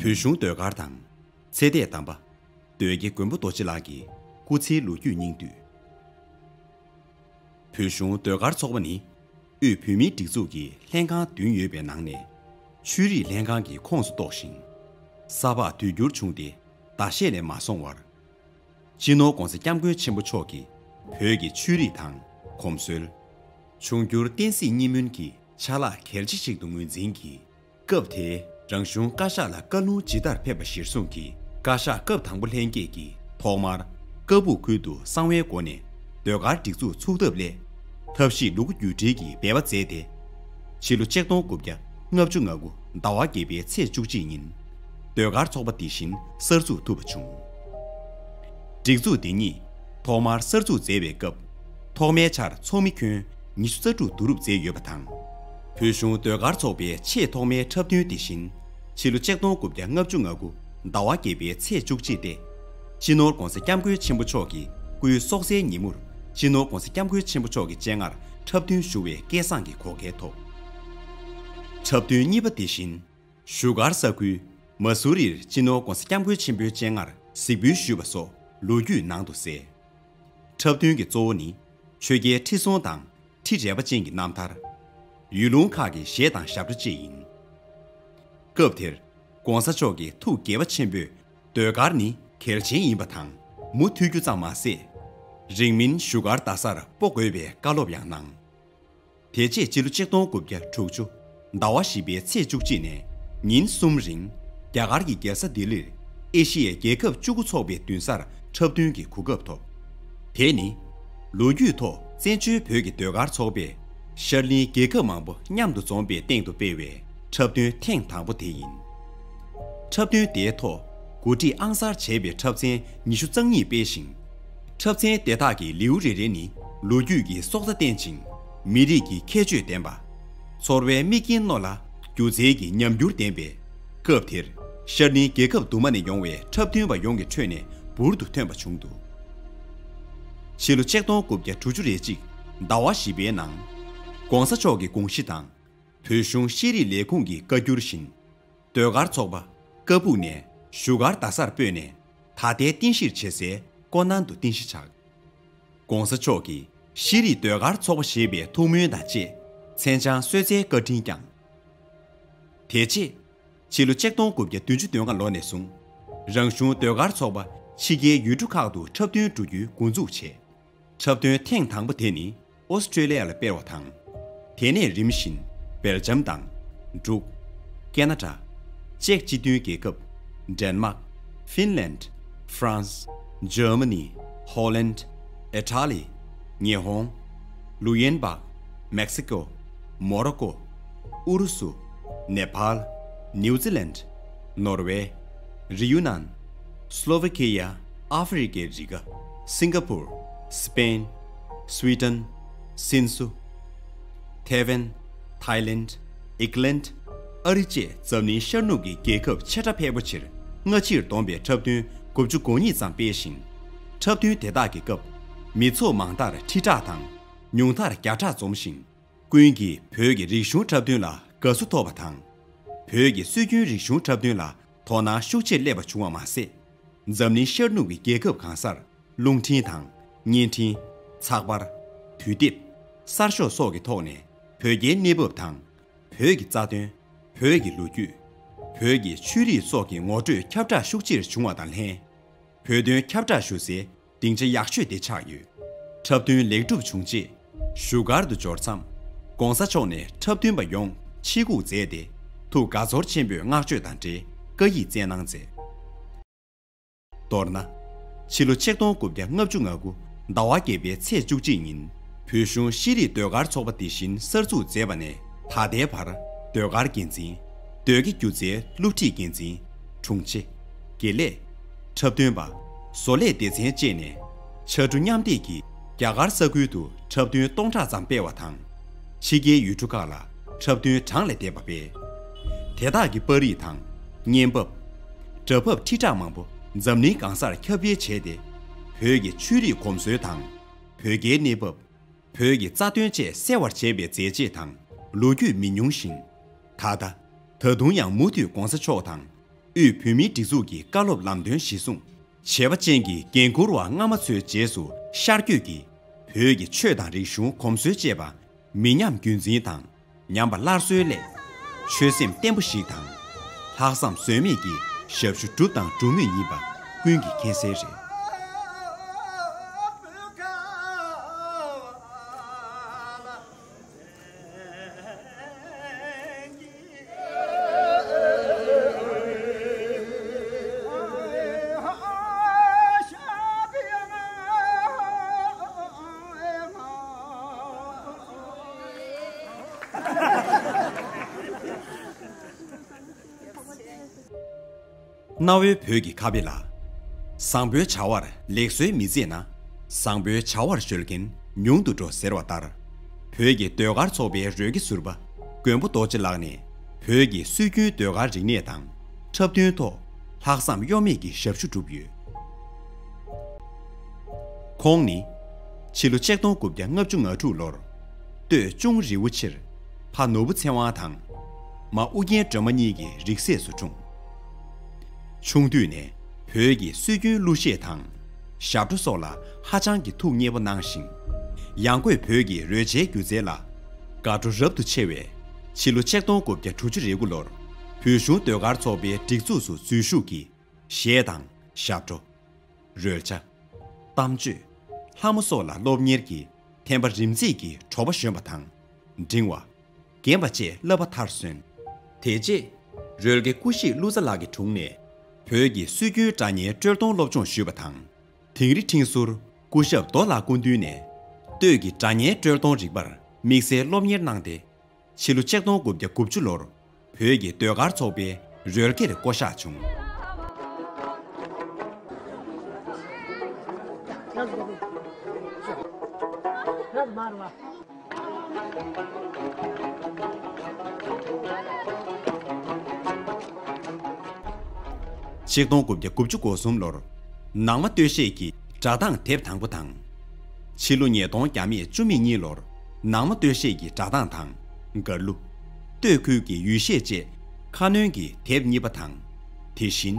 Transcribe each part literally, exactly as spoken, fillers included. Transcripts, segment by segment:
བོད་གཞུང་ཟློས་གར་དང་། ཚེ་འདས་དམ་པ། ཟློས་དགེ་མགོན་པོ་རྡོ་རྗེ་ལགས་ཀྱི་སྐུ་ཚེའི་ལོ་རྒྱུས་སྙིང་བསྡུས། བོད་གཞུང་ཟློས་གར་ཚོགས་པ་ནི། དབུས་བོད་མིའི་སྒྲིག་འཛུགས་ཀྱི་ལྷན་ཁང་བདུན་ཡོད་པའི་ནང་ནས། ཆོས་རིག་ལྷན་ཁང་གི་ཁོངས་སུ་གཏོགས་ཤིང་། ས་ཕག་དུས་འགྱུར་བྱུང་སྟེ་ཟླ་ཤས་ལས་མ་སོང་བར། སྤྱི་ནོར་༧གོང་ས་༧སྐྱབས་མགོན་ཆེན་པོ་མཆོག་གིས་བོད་ཀྱི་ཆོས་རིག་དང་། གོམས་སྲོལ། འབྱུང་འགྱུར་བསྟན་སྲིད་གཉིས་སྨོན་གྱི་ཆ་ལག་གལ་ཆེ་ཞིག་ཏུ་ངོས་འཛིན་གྱིས། སྐབས་དེའི་རང་གཞུང་བཀའ་ཤག་ལ་བཀའ་ལུང་ཇི་ལྟར་ཕེབས་པ་གཞིར་བཟུང་གིས། བཀའ་ཤག་སྐབས་དང་པོ་ལྷན་རྒྱས་ཀྱིས་ཐོག་མར་ཀ་སྦུག་ཁུལ་དུ་གསང་བའི་སྒོ་ནས་ཟློས་གར་སྒྲིག་འཛུགས་ཚུགས་ཐབས་སླད། ཐབས་ཤེས་ལུ་གུ་བརྒྱུད་འབྲེལ་གྱིས་འབད་པ་མཛད་དེ། ཕྱི་ལོ་ཆིག་སྟོང་དགུ་བརྒྱ་ལྔ་བཅུ་ང་དགུ་ཟླ་བ་བརྒྱད་པའི་ཚེས་བཅུ་གཅིག་ཉིན། ཟློས་གར་ཚོགས་པ་འདི་བཞིན་གསར་འཛུགས་ཐུབ་པ་བྱུང་། སྒྲིག་འཛུགས་འདི་ཉིད་ཐོག་མར་གསར་འཛུགས་མཛད་པའི་སྐབས། ཐོག་མའི་ཆར་ཚོགས་མི་ཁྱོན་ཉི་ཤུ་རྩ་དྲུག་བསྡུ་རུབ་མཛད་ཡོད་པ་དང་། བོད་གཞུང་ཟློས་གར་ཚོགས་པའི་ཆེས་ཐོག་མའི་འཁྲབ་སྟོན་དེ་བཞིན་ཕྱི་ལོ་ཆིག་སྟོང་དགུ་བརྒྱ་ལྔ་བཅུ་ང་དགུ་ཟླ་བ་བརྒྱད་པའི་ཚེས་བཅུ་གཅིག་སྟེ། སྤྱི་ནོར་༧གོང་ས་༧སྐྱབས་མགོན་ཆེན་པོ་མཆོག་གི་སྐུའི་སྲོག་རྩའི་ཉིན་མོར་སྤྱི་ནོར་༧གོང་ས་༧སྐྱབས་མགོན་ཆེན་པོ་མཆོག་གི་སྤྱན་སྔར་འཁྲབ་སྟོན་ཞུ་བའི་སྐལ་བཟང་གི་གོ་སྐལ་ཐོབ། འཁྲབ་སྟོན་གཉིས་པ་དེ་བཞིན། བཞུགས་སྒར་ས་ཁུལ་མ་སུ་རིར་སྤྱི་ནོར་༧གོང་ས་༧སྐྱབས་མགོན་ཆེན་པོའི་སྤྱན་སྔར་གཟིགས་འབུལ་ཞུས་པ་སོགས་ལོ་རྒྱུས་ནང་དུ་གསལ། འཁྲབ་སྟོན་གྱི་གཙོ་བོ་ནི་ཆོས་རྒྱལ་ཁྲི་སྲོང་དང་ཁྲི་རལ་པ་ཅན་གྱི་རྣམ་ཐར། ཡུལ་ལུང་ཁག་གི་གཞས་དང་ཞབས་བྲོ་བཅས་ཡིན། སྐབས་དེར་༧གོང་ས་མཆོག་གིས་ཐུགས་དགྱེས་པ་ཆེན་པོས་ཟློས་གར་ནི་གལ་ཆེན་ཡིན་པ་དང་མུ་མཐུད་རྒྱུ་ཙམ་མ་ཟད། རིང་མིན་བཞུགས་སྒར་རྡ་སར་སྤོ་དགོས་པའི་བཀའ་སློབ་ཡང་གནང་། དེ་རྗེས་སྤྱི་ལོ་ཆིག་སྟོང་དགུ་བརྒྱ་དྲུག་ཅུ་ཟླ་བ་བཞི་པའི་ཚེས་བཅུ་གཅིག་ནས་ཉིན་གསུམ་རིང་རྒྱ་གར་གྱི་རྒྱལ་ས་ལྡི་ལིར་ཨེ་ཤི་ཡའི་རྒྱལ་ཁབ་བཅུ་དགུ་ཚོགས་པའི་མདུན་སར་འཁྲབ་སྟོན་གྱི་གོ་སྐབས་ཐོབ། དེ་ནི་ལོ་རྒྱུས་ཐོག་བཙན་བྱོལ་བོད་ཀྱི་ཟློས་གར་ཚོགས་པས་ཤར་གླིང་རྒྱལ་ཁབ་མང་པོ་མཉམ་དུ་འཛོམས་པའི་སྟེང་དུ་སྤེལ་བའི་འཁྲབ་སྟོན་ཐེངས་དང་པོ་དེ་ཡིན། འཁྲབ་སྟོན་དེའི་ཐོག་གོ་སྒྲིག་ཨང་གསར་བྱས་པའི་འཁྲབ་ཚན་ཉི་ཤུ་རྩ་གཉིས་སྤེལ་ཞིང་། འཁྲབ་ཚན་དེ་དག་གི་ལེའུ་རེ་རེ་ནི་ལོ་རྒྱུས་ཀྱི་སྲོག་རྩ་བསྟན་ཅིང་། མི་རིགས་ཀྱི་ཁྱད་ཆོས་ལྡན་པ། ཚོར་བའི་མིག་རྒྱན་རྣོ་ལ་སྒྱུ་རྩལ་གྱི་ཉམས་འགྱུར་ལྡན་པས། སྐབས་དེར་ཤར་གླིང་རྒྱལ་ཁབ་དུ་མ་ནས་ཡོང་བའི་འཁྲབ་སྟོན་པ་ཡོངས་ཀྱི་ཁྲོད་ནས་འབུར་དུ་ཐོན་པ་བྱུང་འདུག། ཕྱི་ལོ་ཆིག་སྟོང་དགུ་བརྒྱ་དྲུག་ཅུ་རེ་གཅིག་ཟླ་བ་བཞི་པའི་ནང་། ྋགོང་ས་མཆོག་གི་དགོངས་གཞི་དང་། བོད་གཞུང་ཤེས་རིག་ལས་ཁུངས་ཀྱི་བཀའ་འགྱུར་བཞིན། ཟློས་གར་ཚོགས་པ་ཀ་སྦུག་ནས་བཞུགས་སྒར་རྡ་སར་སྤོས་ནས་ད་ལྟའི་རྟེན་གཞིར་བྱེད་སའི་ཀོ་ནན་དུ་རྟེན་གཞི་ཆགས། ྋགོང་ས་མཆོག་གིས་ཤེས་རིག་ཟློས་གར་ཚོགས་པ་ཞེས་པའི་ཐུགས་སྨོན་དང་བཅས་མཚན་བྱང་གསོལ་སྩལ་བཀའ་དྲིན་བསྐྱངས། དེ་རྗེས་ཕྱི་ལོ་ཆིག་སྟོང་དགུ་བརྒྱ་བདུན་ཅུ་དོན་ལྔ་ལོ་ནས་བཟུང་རང་གཞུང་ཟློས་གར་ཚོགས་པ་ཕྱི་རྒྱལ་ཡུལ་གྲུ་ཁག་ཏུ་འཁྲབ་སྟོན་འགྲོ་རྒྱུའི་འགོ་འཛུགས་བྱས། འཁྲབ་སྟོན་ཐེངས་དང་པོ་དེ་ནི་ཨོ་སི་ཀྲེ་ལི་ཡ་ལ་སྤེལ་བ་དང་། དེ་ནས་རིམ་བཞིན་སྦེལ་ཇམ་དང་། འབྲུག་ཀེ་ན་ཌ། ཅེཀ་སྤྱི་མཐུན་རྒྱལ་ཁབ། ཌེན་མཱག་ཧྥིན་ལན། ཧྥ་རན་སི། འཇར་མ་ནི། ཧོ་ལན། ཨི་ཊ་ལི། ཉི་ཧོང་། ལུ་ཡན་སྦག་མེག་སི་ཀོ། མོ་རོ་ཀོ། ཨུ་རུ་སུ། ནེ་པཱལ། ནིའུ་ཛི་ལན། ནོར་ཝེ། རི་ཡུ་ནན། སློ་ཝེ་ཁི་ཡ། ཨ་ཧྥེ་རི་ཁའི་རི་ཀ་སིང་ག་པུར། སི་པེན། སུའི་ཏན། སིན་སུ། ཐེ་ཝན། ཐའི་ལེན། ཨིག་ལན། ཨ་རི་བཅས་འཛམ་གླིང་ཤར་ནུབ་ཀྱི་རྒྱལ་ཁབ་ཆེ་ཕྲ་ཕལ་པོ་ཆེར་སྔ་ཕྱིར་བསྡོམས་པའི་འཁྲབ་སྟོན་དགུ་བཅུ་གོ་གཉིས་ཙམ་སྤེལ་ཞིང་། འཁྲབ་སྟོན་དེ་དག་གི་སྐབས་མི་ཚོགས་མང་མཐར་ཁྲི་ཕྲག་དང་ཉུང་མཐར་བརྒྱ་ཕྲག་འཛོམས་ཤིང་། ཀུན་གྱིས་བོད་ཀྱི་རིག་གཞུང་འཁྲབ་སྟོན་ལ་དགའ་བསུ་ཐོབ་པ་དང་། བོད་ཀྱི་སྲོལ་རྒྱུན་རིག་གཞུང་འཁྲབ་སྟོན་ལ་དོ་སྣང་ཤུགས་ཆེར་སླེབས་པ་བྱུང་བ་མ་ཟད། འཛམ་གླིང་ཤར་ནུབ་ཀྱི་རྒྱལ་ཁབ་གང་སར་རླུང་འཕྲིན་དང་བརྙན་འཕྲིན། ཚགས་པར། དུས་དེབ། གསར་ཤོག་སོགས་ཀྱི་ཐོག་ནས་བོད་རྒྱའི་གནས་བབ་དང་། བོད་ཀྱི་རྩ་དོན། བོད་ཀྱི་ལོ་རྒྱུས། བོད་ཀྱི་ཆོས་རིག་སོགས་ཀྱི་ངོ་སྤྲོད་ཁྱབ་བསྒྲགས་ཤུགས་ཆེར་བྱུང་བ་དང་ལྷན། བོད་དོན་ཁྱབ་བསྒྲགས་ཞུ་སའི་སྡིངས་ཆ་ཡག་ཤོས་དེ་ཆགས་ཡོད། འཁྲབ་སྟོན་ལེགས་གྲུབ་བྱུང་རྗེས། བཞུགས་སྒར་དུ་འབྱོར་མཚམས། ྋགོང་ས་མཆོག་ནས་འཁྲབ་སྟོན་པ་ཡོངས་ཕྱི་སྒུག་མཛད་དེ། ཐུགས་དགའ་ཚོར་ཆེན་པོས་བསྔགས་བརྗོད་དང་འབྲེལ་བཀའ་ཡིག་སྩལ་གནང་མཛད། མདོར་ན། ཕྱི་ལོ་ཆིག་སྟོང་དགུ་བརྒྱ་ལྔ་བཅུ་ང་དགུ་ཟླ་བ་བརྒྱད་པའི་ཚེས་བཅུ་གཅིག་ཉིན། བོད་གཞུང་ཤེས་རིག་ཟློས་གར་ཚོགས་པ་དེ་བཞིན་གསར་འཛུགས་མཛད་པ་ནས་ད་ལྟའི་བར། ཟློས་གར་འགན་འཛིན། ཟློས་དགེ་སྒྱུ་རྩལ་སློབ་ཁྲིད་འགན་འཛིན། དྲུང་ཆེ། དགེ་ལས། འཁྲབ་སྟོན་པ། བཟོ་ལས་སྡེ་ཚན་བཅས་ནས། ཕྱར་གྲུ་མཉམ་འདེགས་ཀྱིས་རྒྱ་གར་ས་ཁུལ་དུ་འཁྲབ་སྟོན་སྟོང་ཕྲག་ཙམ་སྤེལ་བ་དང་། ཕྱི་རྒྱལ་ཡུལ་གྲུ་ཁག་ལ་འཁྲབ་སྟོན་གྲངས་ལས་འདས་པ་སྤེལ། དེ་དག་གི་པར་རིས་དང་། བརྙན་འབབ། སྒྲ་ཕབ་ཁྲིད་ཕྲག་མང་པོ་འཛམ་གླིང་གང་སར་ཁྱབ་སྤེལ་བྱས་ཏེ། བོད་ཀྱི་ཆོས་རིག་གོམས་སྲོལ་དང་། བོད་རྒྱའི་གནས་བབ། བོད་ཀྱི་རྩ་དོན་བཅས་གསལ་བར་བྱས་པའི་མཛད་རྗེས་དང་ལོ་རྒྱུས་མི་ཉུང་ཞིང་། ད་ལྟ། ད་དུང་ཡང་མུ་མཐུད་ྋགོང་ས་མཆོག་དང་ དབུས་བོད་མིའི་སྒྲིག་འཛུགས་ཀྱི་བཀའ་སློབ་ལམ་སྟོན་གཞི་བཟུང་། བྱས་པ་ཅན་གྱི་འགན་འཁུར་བ་སྔ་མ་ཚོའི་རྗེས་སུ་ཤར་བསྐྱོད་ཀྱིས། བོད་ཀྱི་ཆོས་དང་རིག་གཞུང་གོམས་སྲོལ་བཅས་པ་མི་ཉམས་རྒྱུན་འཛིན་དང་། ཉམས་པ་སླར་གསོའི་སླད། ཆོད་སེམས་བརྟན་པོ་ཞིག་དང་། ལྷག་བསམ་ཟོལ་མེད་ཀྱིས་ཞབས་ཞུ་བསྒྲུབས་དང་སྒྲུབ་མུས་ཡིན་པ་ཀུན་གྱིས་མཁྱེན་གསལ་རེད། གནའ་བོའི་བོད་ཀྱི་ཁ་དཔེ་ལ། བཟང་པོའི་བྱ་བར་ལེགས་གསོལ་མི་མཛད་ན། བཟང་པོའི་བྱ་བར་གཞོལ་མཁན་ཉུང་དུ་འགྲོ་ཟེར་བ་ལྟར། བོད་ཀྱི་ཟློས་གར་ཚོགས་པའི་རོལ་རྒྱ་ཟུར་པ་མགོན་པོ་རྡོ་རྗེ་ལགས་ནས། བོད་ཀྱི་སྲོལ་རྒྱུན་ཟློས་གར་རིག་གནས་དང་འཁྲབ་སྟོན་ཐོག་ལྷག་བསམ་གཡོ་མེད་ཀྱི་ཞབས་ཞུ་བསྒྲུབས་ཡོད། ཁོང་ནི། ཕྱི་ལོ་ཆིག་སྟོང་དགུ་བརྒྱ་ལྔ་བཅུ་ང་དྲུག་ལོར། སྟོད་ཅུང་རི་བོ་ཆེར། ཕ་ནོར་བུ་ཚེ་དབང་དང་། མ་ཨུ་རྒྱན་སྒྲོལ་མ་གཉིས་ཀྱི་རིགས་སྲས་སུ་འཁྲུངས། ཆུང་དུས་ནས་བོད་ཀྱི་སྲོལ་རྒྱུན་གླུ་གཞས་དང་། ཞབས་བྲོ་སོགས་ལ་ཧ་ཅང་གི་ཐུགས་མཉེས་པོ་གནང་ཞིང་། ཡང་སྒོས་བོད་ཀྱི་རོལ་ཆའི་སྒྱུ་རྩལ་ལ་དགའ་སྤྲོ་རབ་ཏུ་ཆེ་བས། ཕྱི་ལོ་ཆིག་སྟོང་དགུ་བརྒྱ་དྲུག་ཅུ་རེ་དགུ་ལོར་བོད་གཞུང་ཟློས་གར་ཚོགས་པའི་སྒྲིག་འཛུགས་སུ་འཛུལ་ཞུགས་ཀྱིས། གཞས་དང་ཞབས་བྲོ། རོལ་ཆ། གཏམ་བརྗོད། ལྷ་མོ་སོགས་ལ་སློབ་གཉེར་གྱི་ཐེམ་པ་རིམ་འཛེགས་ཀྱིས་གྲོགས་པོ་གཞོན་པ་དང་། འབྲིང་བ། རྒན་པ་བཅས་བསླབ་པ་མཐར་སོན། དེ་རྗེས། རོལ་དགེ་སྐུ་གཤེགས་ཀླུ་ཙ་ལགས་ཀྱི་དྲུང་ནས། བོད་ཀྱི་སྲོལ་རྒྱུན་སྒྲ་སྙན་དཀྲོལ་གཏོང་སློབ་སྦྱོང་ཞུས་པ་དང་། དིང་རི་ཁྲིན་ཟུར་སྐུ་ཞབས་རྡོ་ལགས་སྐུ་མདུན་ནས། སྟོད་ཀྱི་སྒྲ་སྙན་དཀྲོལ་གཏོང་རིག་པར་དམིགས་བསལ་སློབ་གཉེར་གནང་སྟེ། ཕྱི་ལོ་ཆིག་སྟོང་དགུ་བརྒྱ་དགུ་བཅུ་ལོར་བོད་ཀྱི་ཟློས་གར་ཚོགས་པའི་རོལ་དགེར་བསྐོ་གཞག་བྱུང་། ཆིག་སྟོང་དགུ་བརྒྱ་དགུ་བཅུ་གོ་གསུམ་ལོར། ནང་མ་སྟོད་གཞས་ཀྱི་སྒྲ་གདངས་དེབ་དང་པོ་དང་། ཕྱི་ལོ་ཉིས་སྟོང་བརྒྱ་མེད་བཅུ་མེད་གཉིས་ལོར་ནང་མ་སྟོད་གཞས་ཀྱི་སྒྲ་གདངས་དང་། མགར་གླུ། སྟོད་ཁུལ་གྱི་ཡུལ་གཞས་བཅས་ཁ་སྣོན་གྱི་དེབ་གཉིས་པ་དང་། དེ་བཞིན།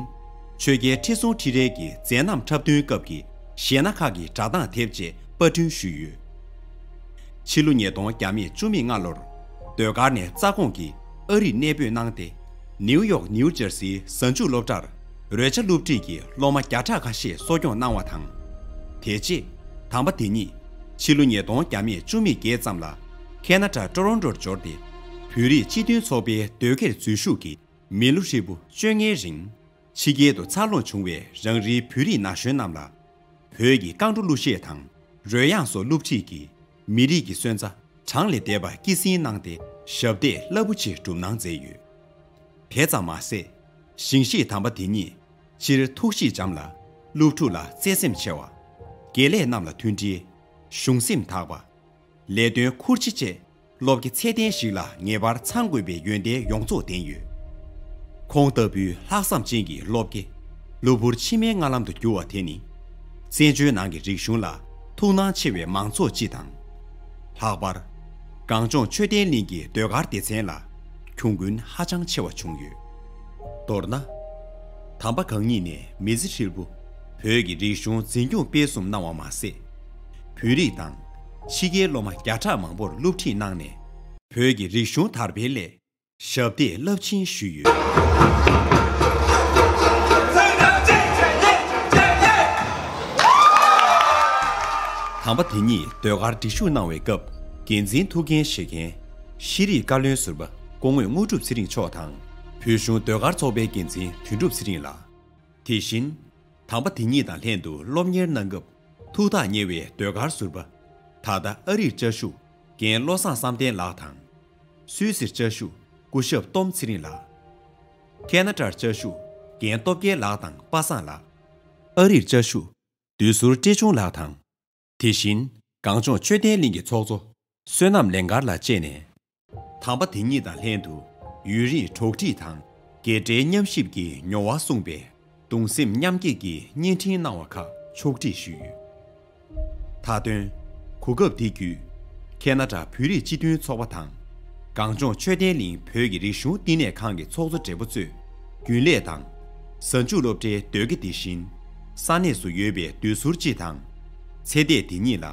ཆོས་རྒྱལ་ཁྲི་སྲོང་ཁྲི་རལ་གྱི་མཛད་རྣམ་འཁྲབ་སྟོན་སྐབས་ཀྱི་གཞས་སྣ་ཁག་གི་སྒྲ་གདངས་དེབ་བཅས་པར་སྐྲུན་ཞུས་ཡོད། ཕྱི་ལོ་ཉིས་སྟོང་བརྒྱ་མེད་བཅུ་མེད་ལྔ་ལོར། ཟློས་གར་ནས་རྩ་དགོངས་ཀྱིས་ཨ་རིར་གནས་སྤོས་གནང་སྟེ། ནིའུ་ཡོག་ནིའུ་ཇར་སིའི་གཟའ་མཇུག་སློབ་གྲྭར་རོལ་ཆ་སློབ་ཁྲིད་ཀྱི་སློབ་མ་བརྒྱ་ཕྲག་ཁ་ཤས་གསོ་སྐྱོང་གནང་བ་དང་། དེ་རྗེས། དམ་པ་དེ་ཉིད་ཕྱི་ལོ་ཉིས་སྟོང་བརྒྱ་མེད་བཅུ་མེད་བརྒྱད་ཙམ་ལ་ཁེ་ན་ཌ་ཊོ་རོན་ཊོར་འབྱོར་ཏེ། བོད་རིགས་སྤྱི་མཐུན་ཚོགས་པའི་ཟློས་དགེར་འཛུལ་ཞུགས་ཀྱིས། མི་ལོ་ཧྲིལ་པོ་བཅོ་ལྔའི་རིང་། ཕྱི་རྒྱལ་དུ་འཚར་ལོངས་བྱུང་བའི་རང་རེའི་བོད་རིགས་ན་གཞོན་རྣམས་ལ། བོད་ཀྱི་རྐང་བྲོ་གླུ་གཞས་དང་། རོལ་དབྱངས་སོགས་སློབ་ཁྲིད་ཀྱིས། མི་རིགས་ཀྱི་སོན་རྩ་གྲངས་ལས་འདས་པ་སྐྱེད་སྲིང་གནང་སྟེ། ཞབས་འདེགས་རླབས་པོ་ཆེ་བསྒྲུབས་གནང་མཛད་ཡོད། དེ་ཙམ་མ་ཟད། ཞིང་གཤེགས་དམ་པ་དེ་ཉིད་སྤྱིར་ཐུགས་གཤིས་འཇམ་ལ། སློབ་ཕྲུག་ལ་བརྩེ་སེམས་ཆེ་བ། དགེ་ལས་རྣམས་ལ་མཐུན་སྒྲིལ། གཞུང་སེམས་དག་པ། ལས་དོན་འཁུར་ཆེ་བཅས་སློབ་དགེ་ཚད་ལྡན་ཞིག་ལ་ངེས་པར་ཚང་དགོས་པའི་ཡོན་ཏན་ཡོངས་རྫོགས་ལྡན་ཡོད། ཁོང་ལྟ་བུའི་ལྷག་བསམ་ཅན་གྱི་སློབ་དགེ་གློ་བུར་ཕྱི་མའི་མངའ་ལམ་དུ་གྱུར་བ་དེ་ནི། བཙན་བྱོལ་ནང་གི་རིག་གཞུང་ལ་ཐུགས་སྣང་ཆེ་བའི་མང་ཚོགས་སྤྱི་དང་། ལྷག་པར། གངས་ལྗོངས་ཆོས་ལྡན་གླིང་གི་ཟློས་གར་སྡེ་ཚན་ལ་གྱོང་གུན་ཧ་ཅང་ཆེ་བ་བྱུང་ཡོད། མདོར་ན། དམ་པ་གང་ཉིད་ནས་མི་ཚེ་ཧྲིལ་པོ་བོད་ཀྱི་རིག་གཞུང་འཛིན་སྐྱོང་སྤེལ་གསུམ་གནང་བ་མ་ཟད། བོད་རིགས་དང་ཕྱི་རྒྱལ་སློབ་མ་བརྒྱ་ཕྲག་མང་པོར་སློབ་ཁྲིད་གནང་ནས། བོད་ཀྱི་རིག་གཞུང་དར་སྤེལ་སླད་ཞབས་འདེགས་རླབས་ཆེན་ཞུས་ཡོད། དམ་པ་དེ་ཉིད་ཟློས་གར་སྒྲིག་ཞུགས་གནང་བའི་སྐབས། འགན་འཛིན་ཐུགས་འགན་བཞེས་མཁན་ཤེས་རིག་བཀའ་བློན་ཟུར་པ་སྐུ་ངོ་དངོས་གྲུབ་ཚེ་རིང་མཆོག་དང་། བོད་གཞུང་ཟློས་གར་ཚོགས་པའི་འགན་འཛིན་དོན་གྲུབ་ཚེ་རིང་ལགས། དེ་བཞིན། དམ་པ་དེ་ཉིད་དང་ལྷན་དུ་སློབ་གཉེར་གནང་སྐབས་ཐུགས་ཐག་ཉེ་བའི་ཟློས་གར་ཟུར་པ། ད་ལྟ་ཨ་རིར་བཅའ་བཞུགས་རྒན་བློ་བཟང་བསམ་གཏན་ལགས་དང་། སུད་སིར་བཅའ་བཞུགས་སྐུ་ཞབས་ཏོམ་ཚེ་རིང་ལགས། ཁེ་ན་ཌར་བཅའ་བཞུགས་རྒན་སྟོབས་རྒྱལ་ལགས་དང་པ་སངས་ལགས། ཨ་རིར་བཅའ་བཞུགས་དུས་ཟུར་བཀྲས་ཆུང་ལགས་དང་། དེ་བཞིན་གངས་ལྗོངས་ཆོས་ལྡན་གླིང་གི་ཚོགས་གཙོ་བསོད་ནམས་ལན་དཀར་ལགས་བཅས་ནས། དམ་པ་དེ་ཉིད་དང་ལྷན་དུ་ཡུན་རིང་གྲོགས་འདྲིས་དང་རྒྱལ་སྒྲའི་མཉམ་གཤིབ་ཀྱི་མྱོང་བ་གསུངས་པའི་གདུང་སེམས་མཉམ་སྐྱེད་ཀྱི་བརྙན་འཕྲིན་གནང་བ་ཁག་ཕྱོགས་སྒྲིག་ཞུས་ཡོད། མཐའ་དོན། གོ་སྐབས་འདི་བརྒྱུད། ཁེ་ན་ཌ་བོད་རིགས་སྤྱི་མཐུན་ཚོགས་པ་དང་། གངས་ལྗོངས་ཆོས་ལྡན་གླིང་བོད་ཀྱི་རིག་གཞུང་བསྟི་གནས་ཁང་གི་ཚོགས་གཙོ་སྦྲེལ་པོ་གཙོས་རྒྱུན་ལས་དང་ གཟའ་མཇུག་སློབ་གྲྭའི་ཟློས་དགེ་དེ་བཞིན། ས་གནས་སུ་ཡོད་པའི་ཟློས་ཟུར་སྤྱི་དང་། ཚེ་འདས་དེ་ཉིད་ལ་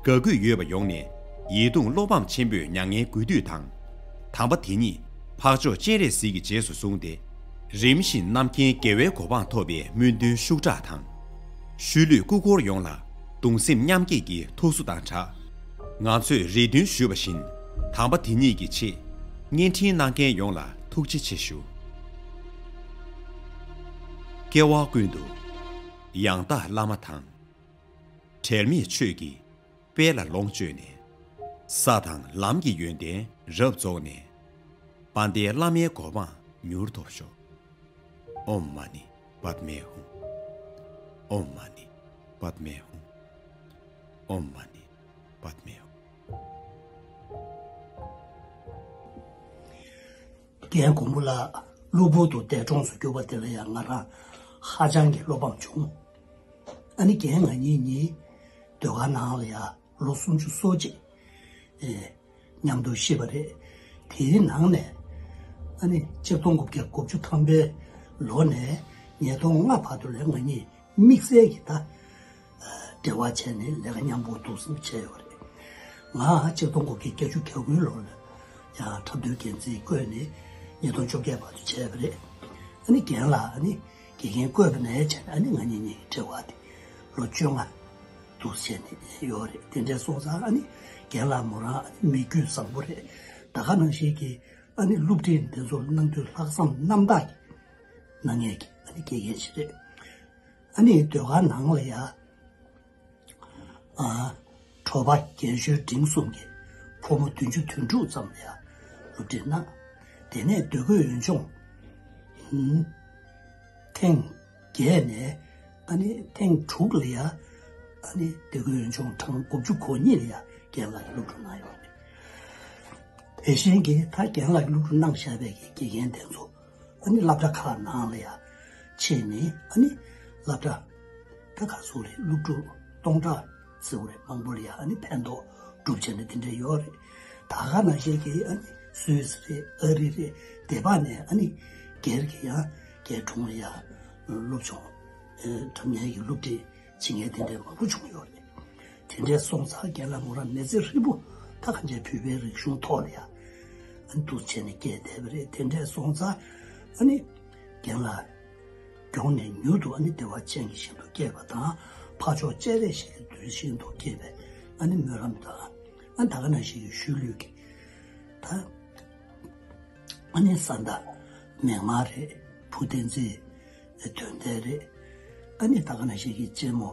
དགའ་གུས་ཡོད་པ་ཡོངས་ནས་ཡིད་གདུང་བློ་ཕམ་ཆེན་པོས་མྱ་ངན་གུས་འདུད་དང་། དམ་པ་དེ་ཉིད་འཕགས་མཆོག་སྤྱན་རས་གཟིགས་ཀྱི་རྗེས་སུ་བཟུང་སྟེ། རིམ་བཞིན་རྣམ་མཁྱེན་རྒྱལ་བའི་གོ་འཕང་ཐོབ་པའི་སྨོན་འདུན་ཤུགས་དྲག་དང་། ཤུལ་ལུས་སྐུ་འཁོར་ཡོངས་ལ་གདུང་སེམས་མཉམ་སྐྱེད་ཀྱི་ཐུགས་གསོ་དང་སྦྲགས། ང་ཚོས་རེ་འདུན་ཞུས་པ་བཞིན། དམ་པ་དེ་ཉིད་ཀྱི་ཆེད་བརྙན་འཕྲིན་གནང་མཁན་ཡོངས་ལ་ཐུགས་རྗེ་ཆེ་ཞུ། སྐྱེ་བ་ཀུན་ཏུ་ཡང་དག་བླ་མ་དང་། འབྲལ་མེད་ཆོས་ཀྱི་དཔལ་ལ་ལོངས་སྤྱོད་ནས། ས་དང་ལམ་གྱི་ཡོན་ཏན་རབ་རྫོགས་ནས། དཔལ་ལྡན་བླ་མའི་གོ་འཕང་མྱུར་ཐོབ་ཤོག། ཨོཾ་མ་ཎི་པདྨེ་ཧཱུྃ། ཨོཾ་མ་ཎི་པདྨེ་ཧཱུྃ། ཨོཾ་མ་ཎི་པདྨེ་ཧཱུྃ། རྒན་མགོན་པོ་ལགས་གློ་བུར་དུ་འདས་གྲོངས་སུ་གྱུར་པ་དེ་ལ་ཡང་ང་རང་ཧ་ཅང་གི་བློ་ཕམ་བྱུང་། ཨ་ནི་རྒན་ང་གཉིས་གཉིས་ཟློས་གར་ནང་ལ་ཡང་ལོ་སུམ་ཅུ་སོ་གཅིག་ཨེ། མཉམ་དུ་གཤིབས་པ་རེད། དེའི་ནང་ནས་ཨ་ནི་ཆིག་སྟོང་དགུ་བརྒྱ་དགུ་བཅུ་ཐམ་པའི་ལོ་ནས་ཉིས་སྟོང་ལྔ་བར་དུ་ལ་ང་གཉིས་དམིགས་བསལ་གྱི་ད་འབྲེལ་བ་བྱས་ནས་ལས་ཀ་མཉམ་པོ་འདུག་སེ་བྱས་ཡོད་རེད། ང་ཆིག་སྟོང་དགུ་བརྒྱ་བརྒྱད་ཅུ་གྱ་དགུའི་ལོ་ལ་ཡང་འཁྲབ་སྟོན་འགན་འཛིན་བསྐོས་ནས་ཉིས་སྟོང་བཅོ་བརྒྱད་བར་དུ་བྱས་པ་རེད། ཨ་ནི་རྒན་ལགས་ཨ་ནི་དགེ་རྒན་བསྐོས་པ་ནས་བྱས་ནས་ཨ་ནི་ང་གཉིས་གཉིས་ཀྱི་འབྲེལ་བ་དེ་ལོ་བཅོ་ལྔ་འདུག་བྱས་ནས་ཡོད་རེད། དེ་འདྲས་སོང་ཙང་ཨ་ནི་རྒན་ལགས་མོ་རང་ཨ་ནི་མི་རྒྱུད་བཟང་པོ་རེད། ད་ག་ནང་བཞིན་གྱི་ཨ་ནི་སློབ་ཁྲིད་འདི་ཚོར་གནང་དུས་ལྷག་བསམ་རྣམ་དག་གིས་གནང་མཁན་གྱི་ཨ་ནི་དགེ་རྒན་ཞིག་རེད། ཨ་ནི་ཟློས་གར་ནང་ལ་ཡ་ཨ་གྲོགས་པ་རྒན་གཞོན་འབྲིང་གསུམ་གྱི་ཕོ་མོ་བདུན་ཅུ་དོན་དྲུག་ཙམ་ལ་ཡ་སློབ་ཁྲིད་གནང་། དེ་ནས་ཟློས་གར་འོན་ཆུང་ཧུམ་ཐེངས་བརྒྱད་ནས་ཨ་ནི་ཐེངས་དྲུག་ལ་ཡ་ཨ་ནི་ཟློས་གར་འོན་ཆུང་གྲངས་དགུ་བཅུ་གོ་གཉིས་ལ་ཡ་རྒན་ལགས་ཀྱིས་སློབ་ཕྲུག་གནང་ཡོད་རེད། དེ་བཞིན་གྱི་ད་རྒན་ལགས་ཀྱིས་སློབ་ཕྲུག་གནང་བཞག་པའི་གི་དགེ་རྒན་དེ་ཚོ་ཨ་ནི་སློབ་གྲྭ་ཁག་ནང་ལ་ཡ་ཕྱིན་ནས་ཨ་ནི་སློབ་གྲྭ་ད་ག་ཚོད་རེད། སློབ་ཕྲུག་སྟོང་ཕྲག་ཟེར་བ་རེད། མང་པོ་ལ་ཡ་ཨ་ནི་ཕན་ཐོགས་སྒྲུབ་བྱས་ནས་དེ་འདྲ་ཡོད་རེད། ད་ག་ནང་བཞིན་གྱི་ཨ་ནི་སུད་སི་རེད། ཨ་རི་རེད། སྡེ་བ་ནས་ཨ་ནི་སྒེར་གྱི་ཡང་སྒེར་དྲུང་ལ་ཡ་སློབ་སྦྱོང་འཁྲབ་མཁན་གྱི་སློབ་ཁྲིད་བྱེད་མཁན་དེ་འདྲའི་མང་པོ་བྱུང་ཡོད་རེད། དེ་འདྲའི་སོང་ཙང་རྒན་ལགས་མོ་རང་མི་ཚེ་ཧྲིལ་པོ་ད་གང་ཅིའི་བོད་པའི་རིག་གཞུང་ཐོག་ལ་ཡ་ཨ་ནི་འདུག་བྱས་ནས་སྐྱེས་བསྡད་པ་རེད། དེ་འདྲའི་སོང་ཙང་ཨ་ནི་རྒན་ལགས་མགྱོགས་ནས་མྱུར་དུ་ཨ་ནི་བདེ་བ་ཅན་གྱི་ཞིང་དུ་སྐྱེས་པ་དང་། འཕགས་མཆོག་སྤྱན་རས་གཟིགས་ཀྱི་མདུན་ཞིང་དུ་སྐྱེས་པའི་ཨ་ནི་སྨོན་ལམ་དང་། ཨ་ནི་ད་ག་ནང་བཞིན་གྱི་ཤུལ་ལུས་ཀྱི་ད་ཨ་ནི་ས་མདའ་མིག་དམར་རེད། བུ་བསྟན་འཛིན་དོན་ལྡན་རེད། ཨ་ནི་ད་ག་ནང་བཞིན་གྱི་གཅེན་མོ་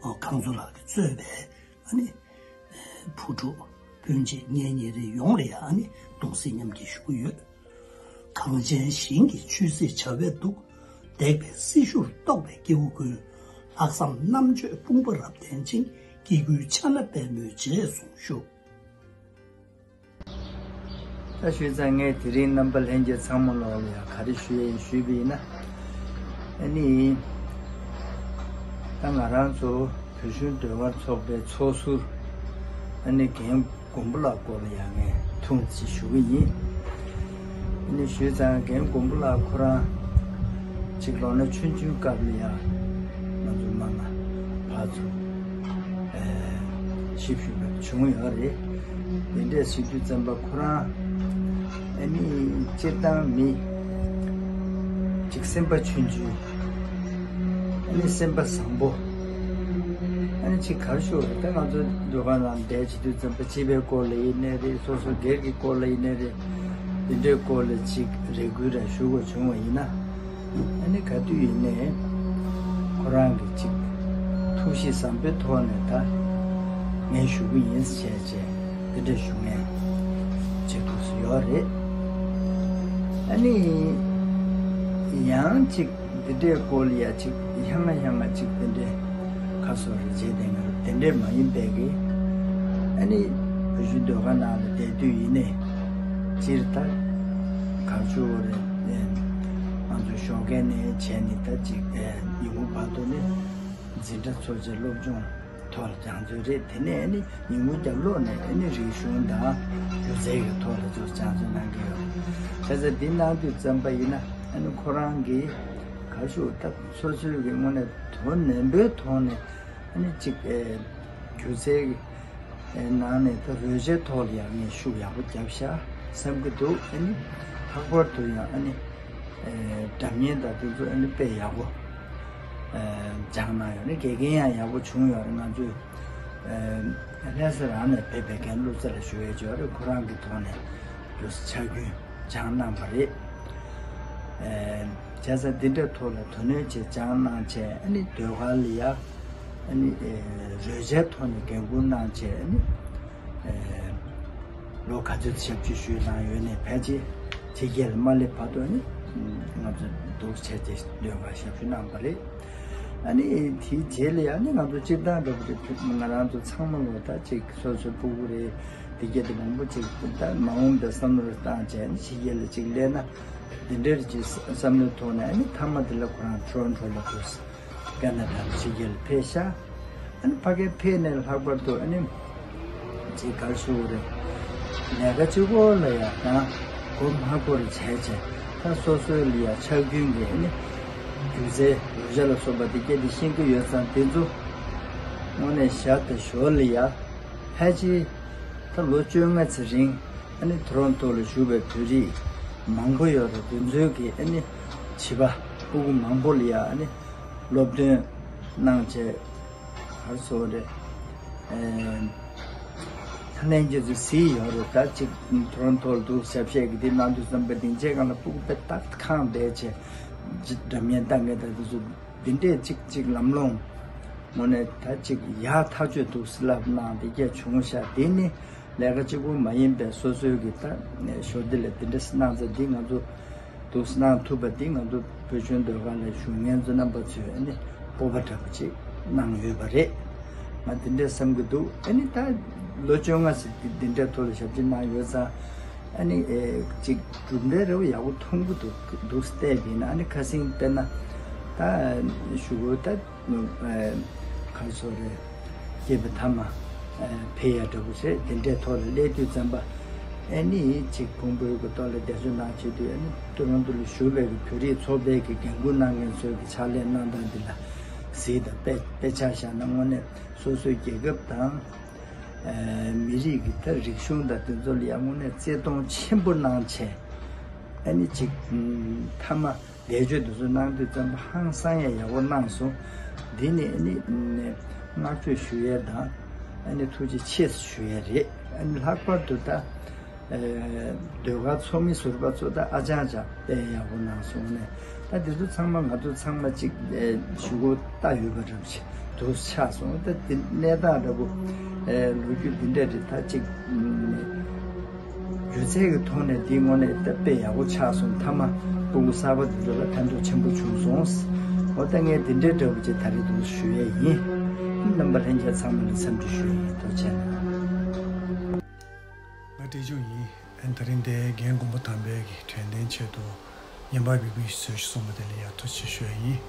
ཨོ་ཁང་བཟོ་ལགས་ཀྱིས་གཙོས་པའི་ཨ་ནི་བུ་ཕྲུག་སྤུན་མཆེད་གཉེན་ཉེ་རིགས་ཡོངས་ལ་ཡང་ཨ་ནི་གདུང་སེམས་མཉམ་སྐྱེད་ཞུ་གི་ཡོད། གངས་ཅན་ཞིང་གི་ཆོས་སྲིད་བྱ་བས་སྡུག། འདེགས་པའི་སྲི་ཞུར་གཏོགས་པའི་སྐྱེ་བོ་ཀུན། ལྷག་བསམ་རྣམ་དཔྱོད་དཔུང་པ་རབ་ལྡན་ཅིང་། སྐྱེ་དགུའི་ཕྱག་ན་པདྨོའི་རྗེས་ཟུངས་ཤུགས། ད་ཞུས་ཙང་ངས་དེ་རིང་རྣམ་པ་ལྷན་རྒྱས་ཚང་མ་ལོག་ལ་ཡང་ག་རེ་ཞུ་ཡ་ཡིན་ཞུས་པ་ཡིན་ན། ཨ་ནི་ད་ང་རང་ཚོ་བོད་གཞུང་ཟློས་གར་ཚོགས་པའི་ཚོགས་ཟུར་ཨ་ནི་རྒན་མགོན་པོ་ལགས་སྐོར་ལ་ཡང་ངས་ཐུང་ཙམ་ཞུ་གི་ཡིན། ཨ་ནི་ཞུས་ཙང་རྒན་མགོན་པོ་ལགས་ཁོ་རང་ཅིག་ལོ་ན་ཆུང་ཆུང་སྐབས་ལ་ཡང་ང་ཚོ་མ་ང་ཕར་ཚུར་ཞིབ་ཞུ་བ་བྱུང་ཡོད་རེད། དེ་འདྲས་ཟེར་དུས་ཙམ་པ་ཁོ་རང་ཨ་ནི་སྤྱིར་བཏང་མི་ཅིག་སེམས་པ་ཆུང་ཆུང་། ཨ་ནི་སེམས་པ་བཟང་པོ། ཨ་ནི་ཅིག་ག་རེ་ཞུ་དགོས་རེད། ད་ང་ཚོ་ཟློས་གར་ནང་བསྡད་བྱེད་དུས་ཙམ་པ་སྤྱི་པའི་སྐོར་ལ་ཡིན་ནའི་རེད། སོ་སོ་སྒེར་གྱི་སྐོར་ལ་ཡིན་ནའི་རེད། དེ་འདྲའི་སྐོར་ལ་ཅིག་རེ་སྐུལ་ར་ཞུ་དགོས་བྱུང་བ་ཡིན་ན། ཨ་ནི་ག་དུས་ཡིན་ནའི་ཁོ་རང་གི་ཅིག་ཐུགས་གཤིས་བཟང་པོའི་ཐོག་ནས་ད་ངས་ཞུ་གི་ཡིན་ཟེར་བྱས་བྱས་དེ་འདྲ་ཞུ་མཁན་ཅིག་ཐུགས་སུ་ཡོད་རེད། ཨ་ནི་ཡང་ཅིག་འདི་འདྲའི་སྐོར་ལ་ཡ་ཅིག་ཧྱང་ང་ཧྱང་ང་ཅིག་དེ་འདྲའི་ཁ་སོ་རེ་བྱས་དེ་ང་དེ་འདྲའི་མ་ཡིན་པའི་གི་ཨ་ནི་བོད་གཞུང་ཟློས་གར་ནང་ལ་བསྡད་དུས་ཡིན་ནའི་སྤྱིར་ད་གར་ཆུ་བོ་རེད། ང་ཚོ་ཞོགས་ཀས་ནས་བྱས་ནས་ད་ཅིག་ཉིན་གུང་བར་དུ་ནས་འཛིན་གྲྭ་ཚོགས་བྱས་སློབ་སྦྱོང་ཐོག་ལ་སྦྱང་ཚུལ་རེད། དེ་ནས་ཨ་ནི་ཉིན་གུང་རྒྱབ་ལོག་ནས་ཨ་ནི་རིག་གཞུང་དང་སྒྱུ་རྩལ་གྱི་ཐོག་ལ་ཚུར་སྦྱང་བརྩོན་གནང་གི་ཡོད། བྱས་ཙང་འདི་གནང་དུས་ཙམ་པ་ཡིན་ན་ཨ་ནི་ཁོ་རང་གིས་ ཞུ་ད་སོ་སོའི་གི་དངོས་གནས་དོ་ནན་པོའི་ཐོག་ནས་ཨ་ནི་གཅིག་ཨེ་སྒྱུ་རྩལ་གྱི་ཨེ་ནང་ནས་ད་རོལ་ཆའི་ཐོག་ལ་ཡང་ངས་ཤུགས་ཡག་པོ་བརྒྱབ་ཤག་བསམ་གྱི་འདུག་ཨ་ནི་ལྷག་པར་དུ་ཡང་ཨ་ནི་ཨེ་སྒྲ་སྙན་དང་དེ་ཚོ་ཨ་ནི་དཔེ་ཡག་པོ་ཨེ་སྦྱངས་གནང་ཡོད་ནི་དགེ་རྒན་ཡང་ཡག་པོ་བྱུང་ཡོད་རེད། ང་ཚོས་ཨེ་ལྷ་ས་རང་ནས་ཕེབས་པའི་རྒན་བློ་རྩེ་ལ་ཞུ་ཡས་ཅིག་ཡོད་རེད། ཁོ་རང་གི་ཐོག་ནས་ལོ་ཕྱག་རྒྱུན་སྦྱངས་གནང་བ་རེད། ཨེ་བྱས་ཙང་འདི་འདྲའི་ཐོག་ལ་དོ་སྣང་བྱས་སྦྱངས་གནང་བྱས་ཨ་ནི་ཟློས་གར་ལ་ཡ་ཨ་ནི་ཨེ་རོལ་ཆའི་ཐོག་ནས་འགན་ཁུར་གནང་བྱས་ཨ་ནི་ཨེ་ལོ་ག་ཚོད་ཞབས་ཕྱི་ཞུས་གནང་ཡོད་ནས་ཕལ་ཆེར་ཕྱི་རྒྱལ་ལ་མ་སླེབས་བར་དུ་ཨ་ནི་ང་ཚོ་འདུག་བྱས་ཏེ་ཟློས་གར་ཞབས་ཞུ་གནང་བ་རེད། ཨ་ནི་དེའི་རྗེས་ལ་ཡང་ནི་ང་ཚོ་སྤྱིར་བཏང་འདྲ་པོ་རེད། ང་རང་ཚོ་ཚང་མ་ལོ་ད་ཅིག་སོ་སོའི་སྤུ་གུ་རེད། དེ་གྱད་དེ་མང་པོ་ཅིག་ད་མ་འོངས་པའི་བསམ་བློ་བཏང་བྱས་ནས་ཕྱི་རྒྱལ་ལ་ཅིག་སླེབས་ན་འདི་འདྲའི་ཅིག་བསམ་བློའི་ཐོག་ནས་ཨ་ནི་མཐའ་མ་དེ་ལ་ཁོ་རང་ཊོ་རོན་ཊོ་ལ་འདུག་ཀ་ན་ཌ་ལ་ཕྱི་རྒྱལ་ལ་ཕེབས་ཤག་ཨ་ནི་ཕ་གིར་ཕེབས་ནས་ལྷག་པར་དུ་ཨ་ནི་ཅིག་ག་རེ་ཞུ་དགོས་རེད། ལས་ཀ་གཅིག་པོ་ལ་ཡང་ཡང་མགོ་མ་འཁོར་བྱས་བྱས་ད་སོ་སོའི་ལ་ཡང་ཕྱག་རྒྱུན་གྱི་ཨ་ནི་སྒྱུ་རྩལ་རོལ་ཆ་ལ་སོགས་པ་དེ་སྐད་དེ་ཤེས་ཀྱི་ཡོད་ཙང་དེ་ཚོ་དངོས་གནས་ཞར་དང་ཞོར་ལ་ཡང་ཕལ་ཆེར་ད་ལོ་བཅོ་ལྔ་ཙམ་རིང་ཨ་ནི་ཐོ་རོན་ཐོ་ལ་བཞུགས་པའི་བོད་རིགས་མང་པོ་ཡོད་རེད། དེ་ཚོའི་གི་ཨ་ནི་བྱིས་པ་སྤུ་གུ་མང་པོ་ལ་ཡང་ཨ་ནི་སློབ་སྟོན་གནང་བྱས། ག་རེ་ཟེར་དགོས་རེད། ཨེ། ད་ལན་རྗེས་སུ་གཟིགས་ཡོད་རེད། ད་ཅིག་ཐོ་རོན་ཐོ་ལ་འདུག་ཞབས་བཤད་ཀྱི་འདི་གནང་དུས་ཙམ་པ་སྡིངས་ཆའི་སྒང་ལ་སྤུ་གུ་དཔེ་རྟག་ཏུ་ཁེངས་བསྡད་བྱས་འདྲ་མཉམ་ལྟ་མཁན་དང་དེ་ཚོ་འདི་འདྲས་ཅིག་ཅིག་ལམ་ལྷོང་ངོ་ནས་ད་ཅིག་ཡག་ཐག་ཆོད་འདུག་ལབ་གནང་དེ་སྐད་བྱུང་ཤག་དེ་ནི་ལས་ཀ་གཅིག་པུ་མ་ཡིན་པའི་སོ་སོའི་གི་ད་ཞོར་འདི་ལ་འདི་འདྲས་གནང་ཚེ་འདི་ང་ཚོ། འདུག་གནང་ཐུབ་པ་འདི་ང་ཚོ་བོད་ལྗོངས་ཟློས་གར་ལ་བཞུགས་མཁན་ཚོ་རྣམ་པ་ཚོས་ཨ་ནི་སྤོབས་པ་འདྲ་པོ་ཅིག་གནང་ཡོད་པ་རེད། ང་འདི་འདྲས་བསམ་གྱི་འདུག་ཨ་ནི་ད་ལོ་བཅོ་ལྔ་ཙམ་འདི་འདི་འདྲའི་ཐོག་ལ་ཞབས་ཕྱི་གནང་ཡོད་ཙང་ཨ་ནི་ཨེ་ཅིག་གྲུབ་འབྲས་རེ་བ་ཡག་པོ་མཐོང་གི་འདུག་འདུག་བལྟས་པ་ཡིན་ན་ཨ་ནི་ཁ་སང་དཔེར་ན་ད་ཞུ་དགོས་ད། ཨ་ག་རེ་ཟེར་དགོས་རེད། སྐྱེས་པའི་མཐའ་མ་ཨ་ཕེབས་ཡ་འདྲ་པོ་རེད། དེ་འདྲའི་ཐོག་ལ་སླེབས་དུས་ཙམ་པ་ཨ་ནི་ཅིག་ཕུང་པོའི་གི་ཐོག་ལ་བརྒྱ་ཆ་ནང་བྱེད་དུས་ཨ་ནི་ཐོ་རོན་ཐོ་ལ་བཞུགས་པའི་གི་བོད་རིགས་ཚོགས་པའི་གི་འགན་ཁུར་གནང་མཁན་ཚོའི་གི་ཕྱག་ལས་གནང་སྟངས་འདི་ལ་གཟིགས་དང་དཔེ་དཔེ་ཆ་བཞག་ན་དངོས་གནས་སོ་སོའི་རྒྱལ་ཁབ་དང་ཨ་མི་རིགས་ཀྱི་ད་རིག་གཞུང་དང་དེ་ཚོ་ལ་ཡང་དངོས་གནས་བརྩི་མཐོང་ཆེན་པོ་གནང་བྱས་ཨ་ནི་ཅིག་ཨ་མཐའ་མ། འདས་མཆོད་དེ་ཚོ་གནང་དུས་ཙམ་པ་ཧང་སང་ཡ་ཡག་པོ་གནང་སོང་། འདི་ནི་ཨ་ནི་བསྔགས་བརྗོད་ཞུ་ཡས་དང་ཨ་ནི་ཐུགས་རྗེ་ཆེ་ཞུ་ཡས་རེད། ཨ་ནི་ལྷག་པར་དུ་ད་ཨ་ཟློས་གར་ཚོགས་མི་ཟུར་པ་ཚོ་ད་ཨ་ཅང་ཅང་དཔེ་ཡག་པོ་གནང་སོང་ནས་ད་འདི་ཚོ་ཚང་མ་ང་ཚོ་ཚང་མ་གཅིག་ཨ་གཞུག་གུ་ལྟ་ཡོད་པ་འདྲ་པོ་ཞིག་འདུག་ཆགས་སོང་། ད་འདི་གནས་སྟངས་འདྲ་པོ་ཨ་ལོ་རྒྱུས་འདི་འདྲ་རེད། ད་གཅིག་ཨ་སྒྱུ་རྩལ་གྱི་ཐོག་ནས་འདི་དངོས་གནས་ད་དཔེ་ཡག་པོ་ཆགས་སོང་། མཐའ་མ་སྤུ་གུ་གསར་པ་འདི་ཚོ་ལ་ཕན་ཐོགས་ཆེན་པོ་བྱུང་སོང་། འོ་ད་ངས་འདི་འདྲའི་འདྲ་པོ་ཅིག་ད་རེས་འདུག་ཞུ་ཡས་ཡིན། རྣམ་པ་ལྷན་རྒྱས་ཚང་མ་ལ་འཚམས་འདྲི་ཞུ་ཡས་ཡིན། ཐུགས་རྗེ་གནང་། ང་བཀྲས་ལྗོངས་ཡིན། ཨ་ནི་ད་རིང་འདིར་རྒན་མགོན་པོ་དམ་པའི་གི་དྲན་རྟེན་ཆེད་དུ་བརྙན་པར་འབུལ་འབུལ་ཞུ་གསུངས་པ་དེ་ལ་ཡ་ཐུགས་རྗེ་ཆེ་ཞུ་ཡ་ཡིན།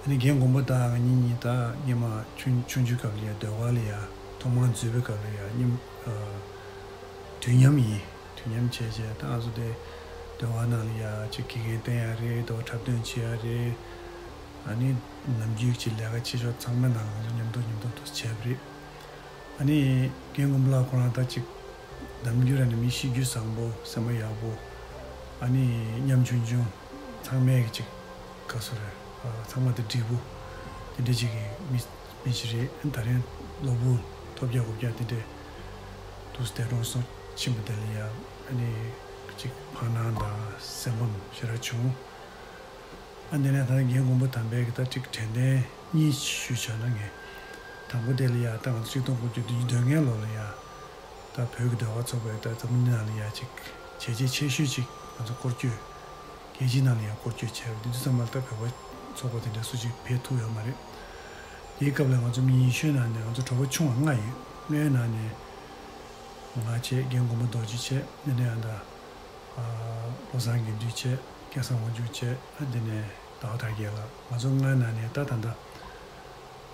ཨ་ནི་རྒན་མགོན་པོ་དང་ང་གཉིས་གཉིས་ད་སྔོན་མ་ཆུང་ཆུང་ཆུང་སྐབས་ལ་ཡ་ཟློས་གར་ལ་ཡ་ཐོག་མར་འཛུལ་བའི་སྐབས་ལ་ཡ་མཉམ་ཨ་དུས་མཉམ་ཡིན། དུས་མཉམ་བྱས་བྱས་ད་ང་ཚོ་དེ་ཟློས་གར་ནང་ལ་ཡ་ཅིག་དགེ་རྒན་བསྟེན་ཡ་རེད། ཟློས་གར་འཁྲབ་སྟོན་བྱེད་ཡ་རེད། ཨ་ནི་ནམ་རྒྱུན་གྱི་ལས་ཀ་བྱེད་ཕྱོགས་ཚང་མའི་ནང་ང་ཚོ་མཉམ་དུ་མཉམ་དུ་འདུག་བྱས་པ་རེད། ཨ་ནི་རྒན་མགོན་པོ་ལགས་ཁོ་རང་ད་ཅིག་ནམ་རྒྱུན་ར་ནི་མི་གཤིས་རྒྱུད་བཟང་པོ་སེམས་པ་ཡག་པོ། ཨ་ནི་ཉམ་ཆུང་ཆུང་ཚང་མས་ཀྱི་ཅིག་ག་སོ་རེད། ཨ་ཚང་མ་དེ་འགྲིག་པོ་དེ་འདྲ་ཅིག་གི་མི་མི་ཞིག་རེད། ཨ་ནི་ད་རིང་གློ་བུར་ཐོལ་རྒྱག་རྐུབ་བཀྱག་དེ་འདྲས་འདུག་སེ་འདས་གྲོངས་སོང་ཕྱིན་པ་དེ་ལ་ཡ་ཨ་ནི་ཅིག་ཕངས་སྣང་དང་སེམས་ཕམ་ཞེ་དྲག་བྱུང་། ཨ་འདི་ནས་ད་རྒན་མགོན་པོ་དམ་པའི་གི་ད་ཅིག་དྲན་རྟེན་གཉིས་ཞུས་བྱས་ན་ངས། དང་པོ་དེ་ལ་ཡ་ད་ང་ཚོ་ཆིག་སྟོང་དགུ་བརྒྱ་བདུན་ཅུ་དོན་ལྔའི་ལོ་ལ་ཡ། ད་བོད་ཀྱི་ཟློས་གར་ཚོགས་པས་ད་འཛམ་བུ་གླིང་ནང་ལ་ཡ་ཅིག་བྱས་རྗེས་ཆེ་ཤོས་ཅིག་ང་ཚོ་སྐོར་སྐྱོད། རྒྱལ་སྤྱིའི་ནང་ལ་ཡ་སྐོར་སྐྱོད་བྱས་པ་དེ་དུས་ཙམ་པ་ལ་ད་བོད་པ་ཚོགས་པ་དེ་འདྲ་སུ་ཅིག་ཕེབས་ཐུབ་ཡོད་མ་རེད། དེའི་སྐབས་ལ་ང་ཚོ་མི་ཉི་ཤུའི་ནང་ནས་ང་ཚོ་གྲོགས་པོ་ཆུང་བ་ལྔ་ཡོད། ལྔའི་ནང་ནས་ང་བྱས། རྒན་མགོན་པོ་རྡོ་རྗེ་བྱས། འདི་ནས་ཡང་ད། ཨ་བློ་བཟང་དགེ་འདུན་བྱས། སྐལ་བཟང་དབང་ཕྱུག་བྱས། ཨ་འདི་ནས་ཟླ་བ་དར་རྒྱས་ལགས། ང་ཚོ་ལྔའི་ནང་ནས་ད་ད་ལྟ་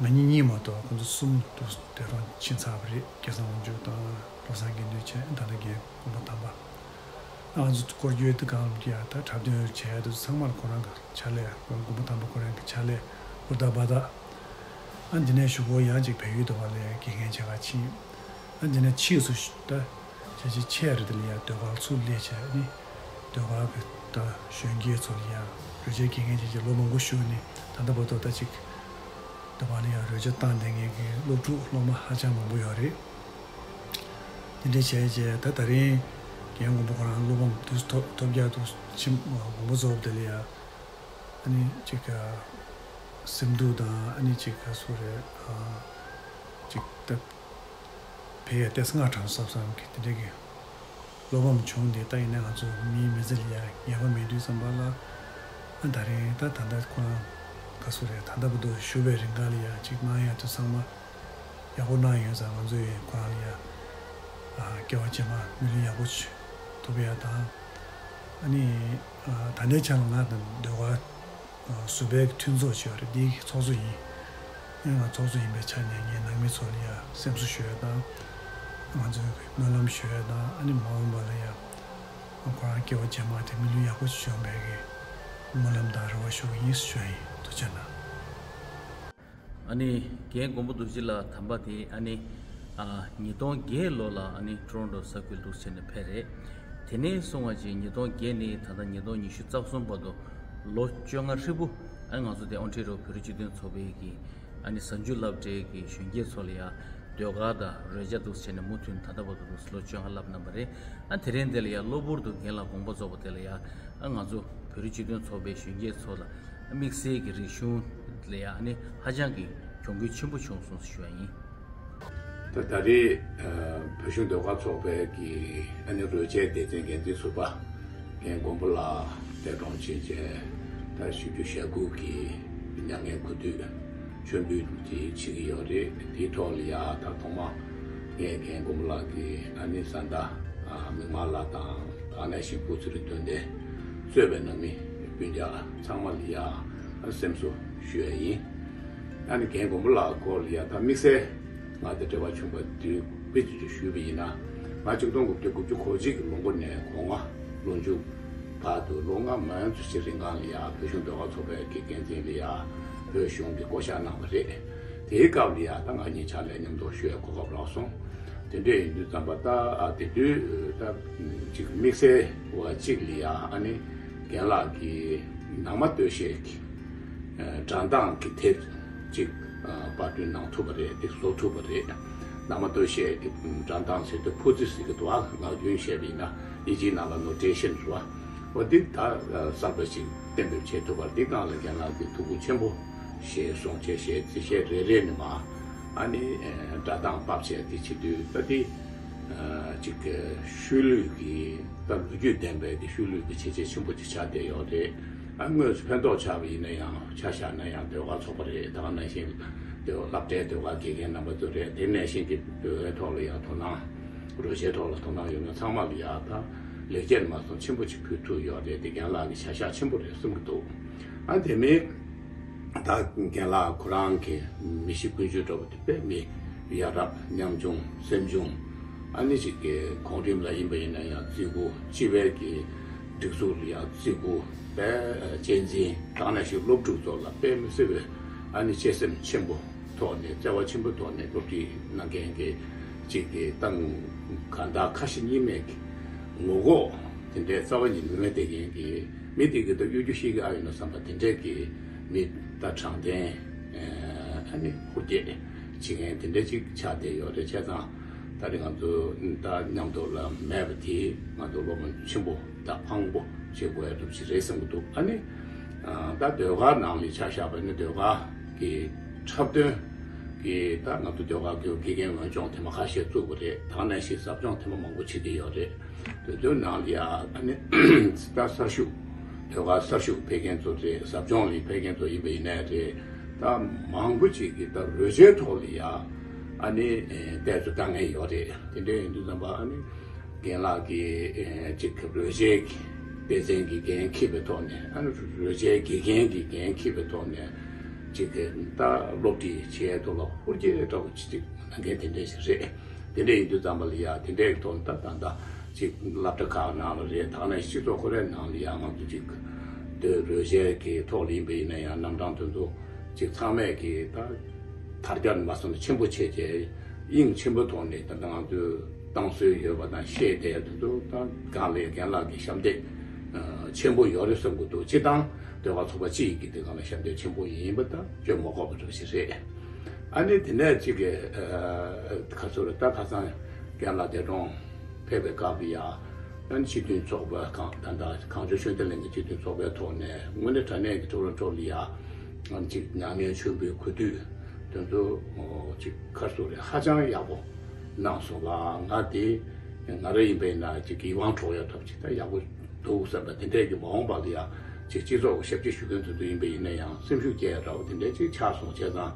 ང་གཉིས་གཉིས་མ་གཏོགས་ཁོང་ཚོ་གསུམ་དུ་འདས་གྲོངས་ཕྱིན་ཚར་བ་རེད། སྐལ་བཟང་དབང་ཕྱུག་དང་བློ་བཟང་དགེ་འདུན་བྱས། ཨ་ད་ལྟ་རྒན་མགོན་པོ་དམ་པ། ང་ཚོ་སྐོར་སྐྱོད་དེ་གང་ལ་ཡ་ད་འཁྲབ་སྟོན་བྱས་དུས་ཚང་མ་ལ་ཁོ་རང་གི་ཕྱག་ལས། མགོན་པོ་དམ་པ་ཁོ་རང་གི་ཕྱག་ལས་ཧུར་ཐག་འབད་ཐག་ཨ་འདི་ནས་གཞུག་གུ་ཡང་ཅིག་བལ་ཡུལ་དུ་བ་ལས་དགེ་རྒན་བྱེད་ག་ཕྱིན། ཨ་འདི་ནས་ཕྱིས་སུ་ད་བྱས་ཅིག་ཆེ་རེད་དེ་ལ་ཡ་ཟློས་གར་ཚུར་སླེབས་བྱས་ནི་ཟློས་གར་གི་ད་གཞོན་སྐྱེས་ཚོ་ལ་ཡ་རོལ་ཆའི་དགེ་རྒན་བྱས་ཅིག་ལོ་མང་པོ་བཞུགས་ནི་ད་ལྟ་བར་དུ་ད་ཅིག་ད་བ་ལ་ཡ་རོལ་ཆ་བཏང་བསྡད་མཁན་གྱི་སློབ་ཕྲུག་སློབ་མ་ཧ་ཅང་མང་པོ་ཡོད་རེད། དེ་འདྲ་བྱས་རྗེས་ད་ད་རིང་རྒན་མགོན་པོ་ཁོ་རང་སློབ་འབུམ་དུས་ཐོབ་ཐོབ་རྒྱག་ཏུ་ཕྱིན་དགོངས་པ་རྫོགས་དེ་ལ་ཡ་ཨ་ནི་ཅིག་སེམས་སྡུག་དང་ཨ་ནི་ཅིག་ག་སུ་རེད་ཅིག་ད་བས་ཡ་ཏེ་སྔ་དྲང་བསམ་བསམ་གི་དེ་འདྲ་གི་བློ་ཕམ་བྱུང་སྟེ། ད་ཡིན་ན་ང་ཚོ་མིའི་མི་ཚེ་ལ་ཡ་ངེས་པ་མེད་དུས་ཙམ་པ་ལ་ཨ་ད་རིང་ད་ད་ལྟ་ཁོ་རང་ག་སུ་རེད་ད་ལྟ་བར་དུ་བཞུགས་པའི་རིང་ག་ལ་ཡ་ཅིག་གནང་ཡ་དེ་ཚང་མ། ཡག་པོ་གནང་ཡོད་ཙང་ང་ཚོ་ཡིས་ཁོ་རང་ལ་ཡ་སྐྱེ་བ་རྗེས་མ་སྨོན་ལམ་ཡག་པོ་ཞིག་ཐོབ་ཡ་དང་། ཨ་ནི་ད་ལྟའི་ཆ་ལ་ང་དང་ཟློས་གར་བཟོ་པའི་མཐུན་ཚོགས་ཅིག་ཡོད་རེད། འདིའི་ཚོགས་གཙོ་ཡིན། ཨ་ང་ཚོགས་གཙོ་ཡིན་པའི་ཆ་ནས་ངས་ནང་མི་ཚོ་ལ་ཡ་སེམས་གསོ་ཞུ་ཡ་དང་། ང་ཚོས་སྨོན་ལམ་ཞུ་ཡ་དང་། ཨ་ནི་མ་འོངས་པ་ལ་ཡ་ཁོ་རང་སྐྱེ་བ་རྗེས་མ་དེ་སྨོན་ལམ་ཡག་པོ་ཞིག་བྱུང་བའི་གི་སྨོན་ལམ་དང་རེ་བ་ཞུ་གི་ཡིན་ཞུ་ཡ་ཡིན། ཐུགས་རྗེ་གནང་། ཨ་ནི་རྒན་མགོན་པོ་རྡོ་རྗེ་ལགས་དམ་པ་དེ་ཨ་ནི་ཨ་ཉིས་སྟོང་བརྒྱད་ལོ་ལ་ཨ་ནི་ཊོ་རོན་ཊོ་ས་ཁུལ་དུ་ཕྱིན་ནས་ཕེབས་རེད། དེ་ནས་བཟུང་བ་ཅིག་ཉིས་སྟོང་བརྒྱད་ནས་ད་ལྟ་ཉིས་སྟོང་ཉི་ཤུ་རྩ་གསུམ་བར་དུ་ལོ་བཅོ་ལྔ་ཧྲིལ་པོ་ཨ་ནི་ང་ཚོ་དེ་ཨོན་ཊེ་རི་ཡོ་བོད་རིགས་སྤྱི་མཐུན་ཚོགས་པའི་གི་ཨ་ནི་གཟའ་མཇུག་སློབ་གྲྭའི་གི་གཞོན་སྐྱེས་ཚོ་ལ་ཡ་ཟློས་གར་དང་རོལ་ཆ་འདུག་བྱས་ནས་མུ་མཐུད་ད་ལྟ་བར་དུ་ལོ་བཅོ་ལྔ་བསླབ་གནང་བ་རེད། ཨ་དེ་རིང་འདི་ལ་ཡ་གློ་བུར་དུ་རྒན་ལགས་དགོངས་པ་རྫོགས་པ་དེ་ལ་ཡ་ཨ་ང་ཚོ་བོད་རིགས་སྤྱི་མཐུན་ཚོགས་པའི་གཞོན་སྐྱེས་ཚོ་ལ་དམིགས་བསལ་གྱི་རིག་གཞུང་ལ་ཡ་ཨ་ནི་ཧ་ཅང་གི་གྱོང་གུད་ཆེན་པོ་བྱུང་སོང་ཞུ་བ་ཡིན། ད་ད་རེས་བོད་གཞུང་ཟློས་གར་ཚོགས་པའི་གི་ཨ་ནི་རོལ་ཆའི་སྡེ་ཚན་འགན་འཛིན་ཟུར་པ་རྒན་མགོན་པོ་ལགས་འདས་གྲོངས་ཕྱིན་རྗེས་ད་བཞི་བཅུ་ཞེ་དགུ་གི་མྱ་ངན་གུས་འདུད་མཆོད་འབུལ་དེ་བྱེད་ཀྱི་ཡོད་རེད། དེའི་ཐོག་ལ་ཡ་ད་ཐོག་མ་ངས་རྒན་མགོན་པོ་ལགས་ཀྱི་ཨ་ནི་བཟའ་ཟླ་མིག་དམར་ལགས་དང་། དེ་ནང་བཞིན་སྐུ་ཚེ་རིང་དོན་ལྡན་གཙོས་པའི་ནང་མི་སྤུན་ཀྱག་ཚང་མ་ལ་ཡ་སེམས་གསོ་ཞུ་ཡ་ཡིན། ཨ་ནི་རྒན་མགོན་པོ་ལགས་སྐོར་ལ་ཡ་ད་དམིགས་བསལ་ང་དང་འབྲེལ་བ་བྱུང་བ་དུས་དཔེ་ཅིག་ཏུ་ཞུས་པ་ཡིན་ན། ང་ཆིག་སྟོང་དགུ་བརྒྱ་དགུ་བཅུ་གོ་གཅིག་གི་ལོ་མགོ་ནས་གོ་ལྔ་ལོ་མཇུག་བར་དུ་ལོ་ལྔ་མན་ཙམ་ཞིག་རིང་གང་ལ་ཡ་བོད་གཞུང་ཟློས་གར་ཚོགས་པའི་གི་འགན་འཛིན་ལ་ཡ་བོད་གཞུང་གིས་བསྐོ་བཞག་གནང་བ་རེད། དེའི་སྐབས་ལ་ཡ་ད་ང་གཉིས་ཕྱག་ལས་མཉམ་དུ་ཞུ་བའི་གོ་སྐབས་རག་སོང་། དེ་འདྲ་ཡིན་དུས་ཙམ་པ་ད་ཨ་དེ་དུས་ད་ཅིག་དམིགས་བསལ་བ་གཅིག་ལ་ཡ་ཨ་ནི་རྒན་ལགས་ཀྱིས་ནང་མ་སྟོད་གཞས་ཀྱི་སྒྲ་གདངས་ཀྱི་དེབ་ཅིག་པར་སྐྲུན་གནང་ཐུབ་པ་རེད། དེ་བཟོ་ཐུབ་པ་རེད། ནང་མ་སྟོད་གཞས་ཀྱི་སྒྲ་གདངས་ཟེར་དུས་ཕུ་ཙི་ཟེར་གྱི་འདུག་ཨ་ངག་རྒྱུན་བཤད་པ་ཡིན་ན་དབྱིན་ཇིའི་ནང་ལ་ནོ་ཊེ་ཤན་ཟེར་བ། འོ་འདི་ད་གསར་པ་ཞིག་གཏན་འབེབས་བྱེད་ཐུབ་པ་འདི་སྒང་ལ་རྒན་ལགས་ཀྱིས་ཐུགས་ཁུར་ཆེན་པོ་བཞེས་སོང་། བྱས་བྱས་རྩིས་བཤེར་རེ་རེ་ནས་མར་ཨ་ནི་སྒྲ་གདངས་ཕབ་བྱས་དེ་བྱེད་དུས་ད་དེ་ཅིག་ཤུལ་ལུས་ཀྱི་ད་ལོ་རྒྱུས་ལྡན་པའི་དེ་ཤུལ་ལུས་ཀྱི་བྱས་རྗེས་ཆེན་པོ་ཅིག་ཆགས་བསྡད་ཡོད་རེད། ཨ་དངོས་སུ་ཕན་ཐོགས་ཆགས་པ་ཡིན་ན་ཡང་ཆ་བཞག་ན་ཡང་ཟློས་གར་ཚོགས་པ་རེད། དེ་ག་ནང་བཞིན་ཟློས་སློབ་གྲྭའི་ཟློས་གར་དགེ་རྒན་རྣམ་པ་ཚོ་རེད། དེ་ནང་བཞིན་གྱི་ཟློས་གར་ཐོག་ལ་ཡང་དོ་སྣང་རོལ་ཆའི་ཐོག་ལ་དོ་སྣང་ཡོད་མཁན་ཚང་མ་ལ་ཡང་ད་ལེགས་སྐྱེས་མ་སོང་ཆེན་པོ་ཅིག་ཕུལ་ཐུབ་ཡོད་རེད། དེ་རྒན་ལགས་ཀྱི་བྱ་གཞག་ཆེན་པོ་རེད་བསམ་གྱི་འདུག་ཨ་དེ་མིན་ད་རྒན་ལགས་ཁོ་རང་གི་མི་གཤིས་ཀུན་སྤྱོད་འདྲ་པོ་དེ་དཔེ་མི་ཡ་རབས་ཉམ་ཆུང་སེམས་ཆུང་ཨ་ནི་ཅིག་གི་གོང་རིམ་ལ་ཡིན་པ་ཡིན་ན་ཡང་བརྩི་བཀུར། སྤྱི་པའི་གི་སྒྲིག་འཛུགས་ལ་ཡང་བརྩི་བཀུར། དཔེ་གཅེས་འཛིན། དེ་ནང་བཞིན་སློབ་ཕྲུག་ཚོ་ལ་དཔེ་མི་སྲིད་པའི་ཨ་ནི་གཅེས་སེམས་ཆེན་པོ་ཐོག་ནས་བརྩེ་བ་ཆེན་པོའི་ཐོག་ནས་སློབ་ཁྲིད་གནང་མཁན་གྱི་ཅིག་གི་ཏང་གང་ལྟར་ཁ་ཞེ་གཉིས་མེད་ཀྱི་ངོ་ལྐོག་དེ་འདྲའི་རྩ་བ་ཉིད་ནས་མེད་བསྡད་མཁན་གྱི་མི་དེ་གི་ད་གཡོ་སྒྱུ་ཤེས་ཀྱི་ཨ་ཡོད་ན་བསམ་པ་དེ་འདྲའི་གི་མི་ད་དྲང་བདེན་ཨ་ནི་ཧུར་སྐྱེད་བྱེད་མཁན་དེ་འདྲ་ཅིག་ཆགས་བསྡད་ཡོད་རེད། བྱས་ཙང་ད་རེས་ང་ཚོ་ད་མཉམ་དུ་ལ་མེད་པ་དེ་ང་ཚོ་བློ་ཕམ་ཆེན་པོ་ད་ཕངས་པོ་བྱེད་དགོས་ཡ་འདྲ་ཅིག་རེད་བསམ་གྱི་འདུག་ཨ་ནི་ད་ཟློས་གར་ནང་ལ་ཆ་བཞག་པ་ནི་ཟློས་གར་གྱི་འཁྲབ་སྟོན་གྱི་ད་ང་ཚོ་ཟློས་གར་གྱི་དགེ་རྒན་འོས་སྦྱོང་ཐེངས་མ་ཁ་ཤས་བཙུགས་པ་རེད། དེ་ནང་བཞིན་ཟབ་སྦྱོང་ཐེངས་མ་མང་པོ་བྱེད་ཀྱི་ཡོད་རེད། དེ་ཚོའི་ནང་ལ་ཡ་ཨ་ནི་ད་གསར་ཞུགས་ཟློས་གར་གསར་ཞུགས་ཕེབས་མཁན་ཚོ་རེད། ཟབ་སྦྱོང་ལ་ཕེབས་མཁན་ཚོ་ཡིན་པ་ཡིན་ནའི་རེད། ད་མང་པོ་ཅིག་གིས་ད་རོལ་ཆའི་ཐོག་ལ་ཡ་ཨ་ནི་ཨེ་བལྟས་ཚོད་ལྟ་མཁན་ཡོད་རེད། དེ་འདྲ་ཡིན་དུས་ཙམ་པ་ཨ་ནི་རྒན་ལགས་ཀྱིས་ཨེ་ཅིག་རོལ་ཆའི་སྡེ་ཚན་གྱི་འགན་འཁྱེར་བའི་ཐོག་ནས། ཨ་ནི་རོལ་ཆའི་དགེ་རྒན་གྱི་འགན་འཁྱེར་བའི་ཐོག་ནས་ཅིག་གི་ད་སློབ་ཁྲིད་བྱེད་ཡས་ཐོག་ལ་ཧུར་སྐྱེད་འདྲ་པོ་ཅིག་གནང་མཁན་དེ་འདྲ་ཞིག་རེད། དེ་འདྲ་ཡིན་དུས་ཙམ་པ་ལ་ཡ་དེ་འདྲའི་ཐོག་ནས་ད་ད་ད་ ཅིག་སློབ་གྲྭ་ཁག་ནང་ལ་རེད། ད་ནས་སྤྱི་ཚོགས་ཁོ་རའི་ནང་ལ་ཡང་ང་ཚོ་ཅིག་དེ་རོལ་ཆའི་གི་ཐོག་ལ་ཡིན་པ་ཡིན་ན་ཡང་རྣམ་གྲངས་དེ་ཚོ་ཅིག་ཚང་མས་གི་ད་དར་རྒྱས་མ་སོང་ན་ཆེན་པོ་བྱས་བྱས་དབྱིངས་ཆེན་པོ་ཐོག་ནས་ད་ང་ཚོས་བཏང་སྲོལ་ཡོད་པ་དང་ཤེས་བསྡད་དེ་ཚོ་ད་གང་ལས་རྒན་ལགས་ཀྱི་ཞབས་འདེགས་ཆེན་པོ་ཡོད་རེད་བསམ་གི་འདུག་སྤྱི་བཏང་ཟློས་གར་ཚོགས་པ་སྤྱི་ཡི་གི་དེ་གང་ལ་ཞབས་འདེགས་ཆེན་པོ་ཡིན་པ་ད་བརྗོད་མ་དགོས་པ་འདྲ་ཞིག་རེད། ཨ་ནི་དེ་ནས་གཅིག་གི་ཁ་ཚུར་ད་ཁ་སང་རྒན་ལགས་འདས་གྲོངས་ཕེབས་པའི་སྐབས་ལ་ཡ། ཨ་ནི་སྤྱི་མཐུན་ཚོགས་པ་གང་ད་ལྟ་གངས་ལྗོངས་ཤེས་ལྡན་གླིང་གི་སྤྱི་མཐུན་ཚོགས་པའི་ཐོག་ནས་དངོས་གནས་དྲང་གནས་ཀྱི་ཊོ་རོན་ཊོ་ལ་ཡ། ཨ་ནི་གཅིག་མྱ་ངན་མཆོད་འབུལ་གོ་དུས་དེ་ཚོ་གཅིག་ཁ་ཚུར་རེ་ཧ་ཅང་ཡག་པོ་གནང་སོང་ལ། ང་དེ་ང་རང་ཡིན་པས་ན་གཅིག་གི་དབང་གྲོགས་ཡ་ཐོབ་ཅིག་ད་ཡག་པོ་འདུག་བསམ་པ་དེ་འདྲས་ཀྱི་མ་འོངས་པ་ལ་ཡ་ཅིག་སྤྱི་ཚོགས་ཞབས་ཕྱི་ཞུ་མཁན་ཚོ་ཚོ་ཡིན་པ་ཡིན་ན་ཡང་སེམས་ཤུགས་སྐྱེ་ཡ་འདྲ་བོ་དེ་འདྲས་ཅིག་ཆགས་སོང་བྱས་ཙང་།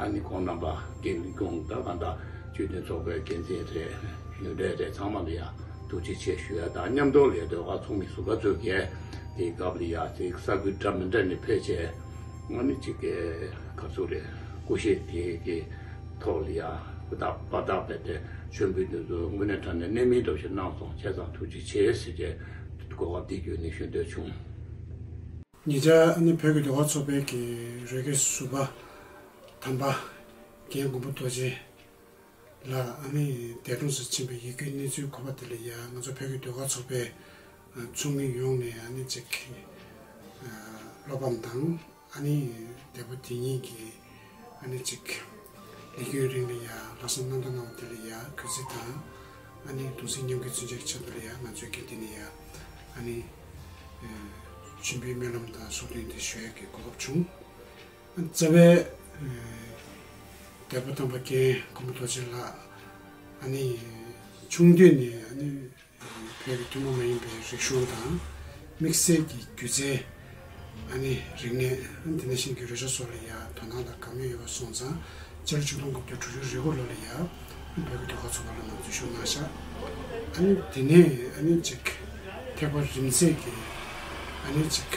ཨ་ནི་ཁོང་རྣམ་པ་རྒན་ཁོང་ད་གང་ལྟར་སྤྱི་མཐུན་ཚོགས་པའི་འགན་འཛིན་རེད། ཡོན་ཏན་རེད། ཚང་མ་ལ་ཡ་ཐུགས་རྗེ་ཆེ་ཞུ་ཡ་དང་མཉམ་དུ་ལ་ཡ་ཟློས་གར་ཚོགས་མི་ཟུར་པ་ཚོས་ཀྱིས་དེའི་སྐབས་ལ་ཡ་དེ་ས་ཁུལ་འདྲ་མི་འདྲ་ནས་ཕེབས་བྱས་ཨ་ནི་ཅིག་གི་ཁ་ཚུར་རེ་སྐུ་གཤེགས་དེ་གི་ཐོག་ལ་ཡ་ཧུར་ཐག་པ་ཐག་བྱས་ཏེ་མཆོད་འབུལ་དེ་ཚོ་དངོས་གནས་དྲང་གནས་གནད་སྨིན་འདྲ་བོ་ཞིག་གནང་སོང་། བྱས་ཙང་ཐུགས་རྗེ་ཆེ་ཟེར་བྱས་གོ་སྐབས་འདི་བརྒྱུད་ནས་ཞུ་འདོད་བྱུང་། ཉེ་ཆར་ཨ་ནི་བོད་ཀྱི་ཟློས་གར་ཚོགས་པའི་གི་རོལ་རྒྱའི་ཟུར་པ་དམ་པ་རྒན་མགོན་པོ་རྡོ་རྗེ་ལགས་ཨ་ནི་འདས་གྲོངས་སུ་ཕྱིན་པའི་ཡིད་སྐྱོའི་གནས་ཚུལ་གོ་བ་དེ་ལ་ཡ་ང་ཚོ་བོད་ཀྱི་ཟློས་གར་ཚོགས་པའི་ཚོགས་མི་ཡོངས་ནས་ཨ་ནི་ཅིག་བློ་ཕམ་དང་། ཨ་ནི་འདས་པོ་དེ་ཉིད་ཀྱི་ཨ་ནི་ཅིག་ལས་རྒྱུན་རིང་ལ་ཡ་ལྷག་བསམ་རྣམ་དག་གནང་བ་དེ་ལ་ཡ་གུས་བརྩི་དང་། ཨ་ནི་གདུང་སེམས་མཉམ་སྐྱེད་མཚོན་ཆ་གི་ཆེད་དུ་ལ་ཡ་ང་ཚོས་ཀྱི་འདི་ནས་ཡ་ཨ་ནི་མཆོད་འབུལ་སྨོན་ལམ་དང་ཚོགས་འདུ་འདི་ཞུ་ཡ་གི་གོ་སྐབས་བྱུང་། ཨ་ནི་རྩ་བའི་འདས་པོ་དམ་པ་རྒན་མགོན་པོ་རྡོ་རྗེ་ལགས་ཨ་ནི་ཆུང་དུས་ནས་ཨ་ནི། བོད་ཀྱི་ཐུན་མོང་མ་ཡིན་པའི་རིག་གཞུང་དང་། དམིགས་བསལ་གྱི་སྒྱུ་རྩལ། ཨ་ནི་རིག་གནས། ཨ་ནི་དེ་ནང་བཞིན་གྱི་རོལ་ཆ་སོགས་ལ་ཡང་དོ་སྣང་དང་དགའ་མོས་ཡོད་པ་སོང་ཙང་། སྤྱི་ལོ་ཆིག་སྟོང་དགུ་བརྒྱ་དྲུག་ཅུ་རེ་དགུ་ལོ་ལ་ཡང་བོད་ཀྱི་ཟློས་གར་ཚོགས་པ་ལ་ནང་འཛུལ་ཞུགས་གནང་ཤག་ཨ་ནི་དེ་ནས་ཨ་ནི་ཅིག་ཐེག་པ་རིམ་འཛེགས་ཀྱི་ཨ་ནི་ཅིག་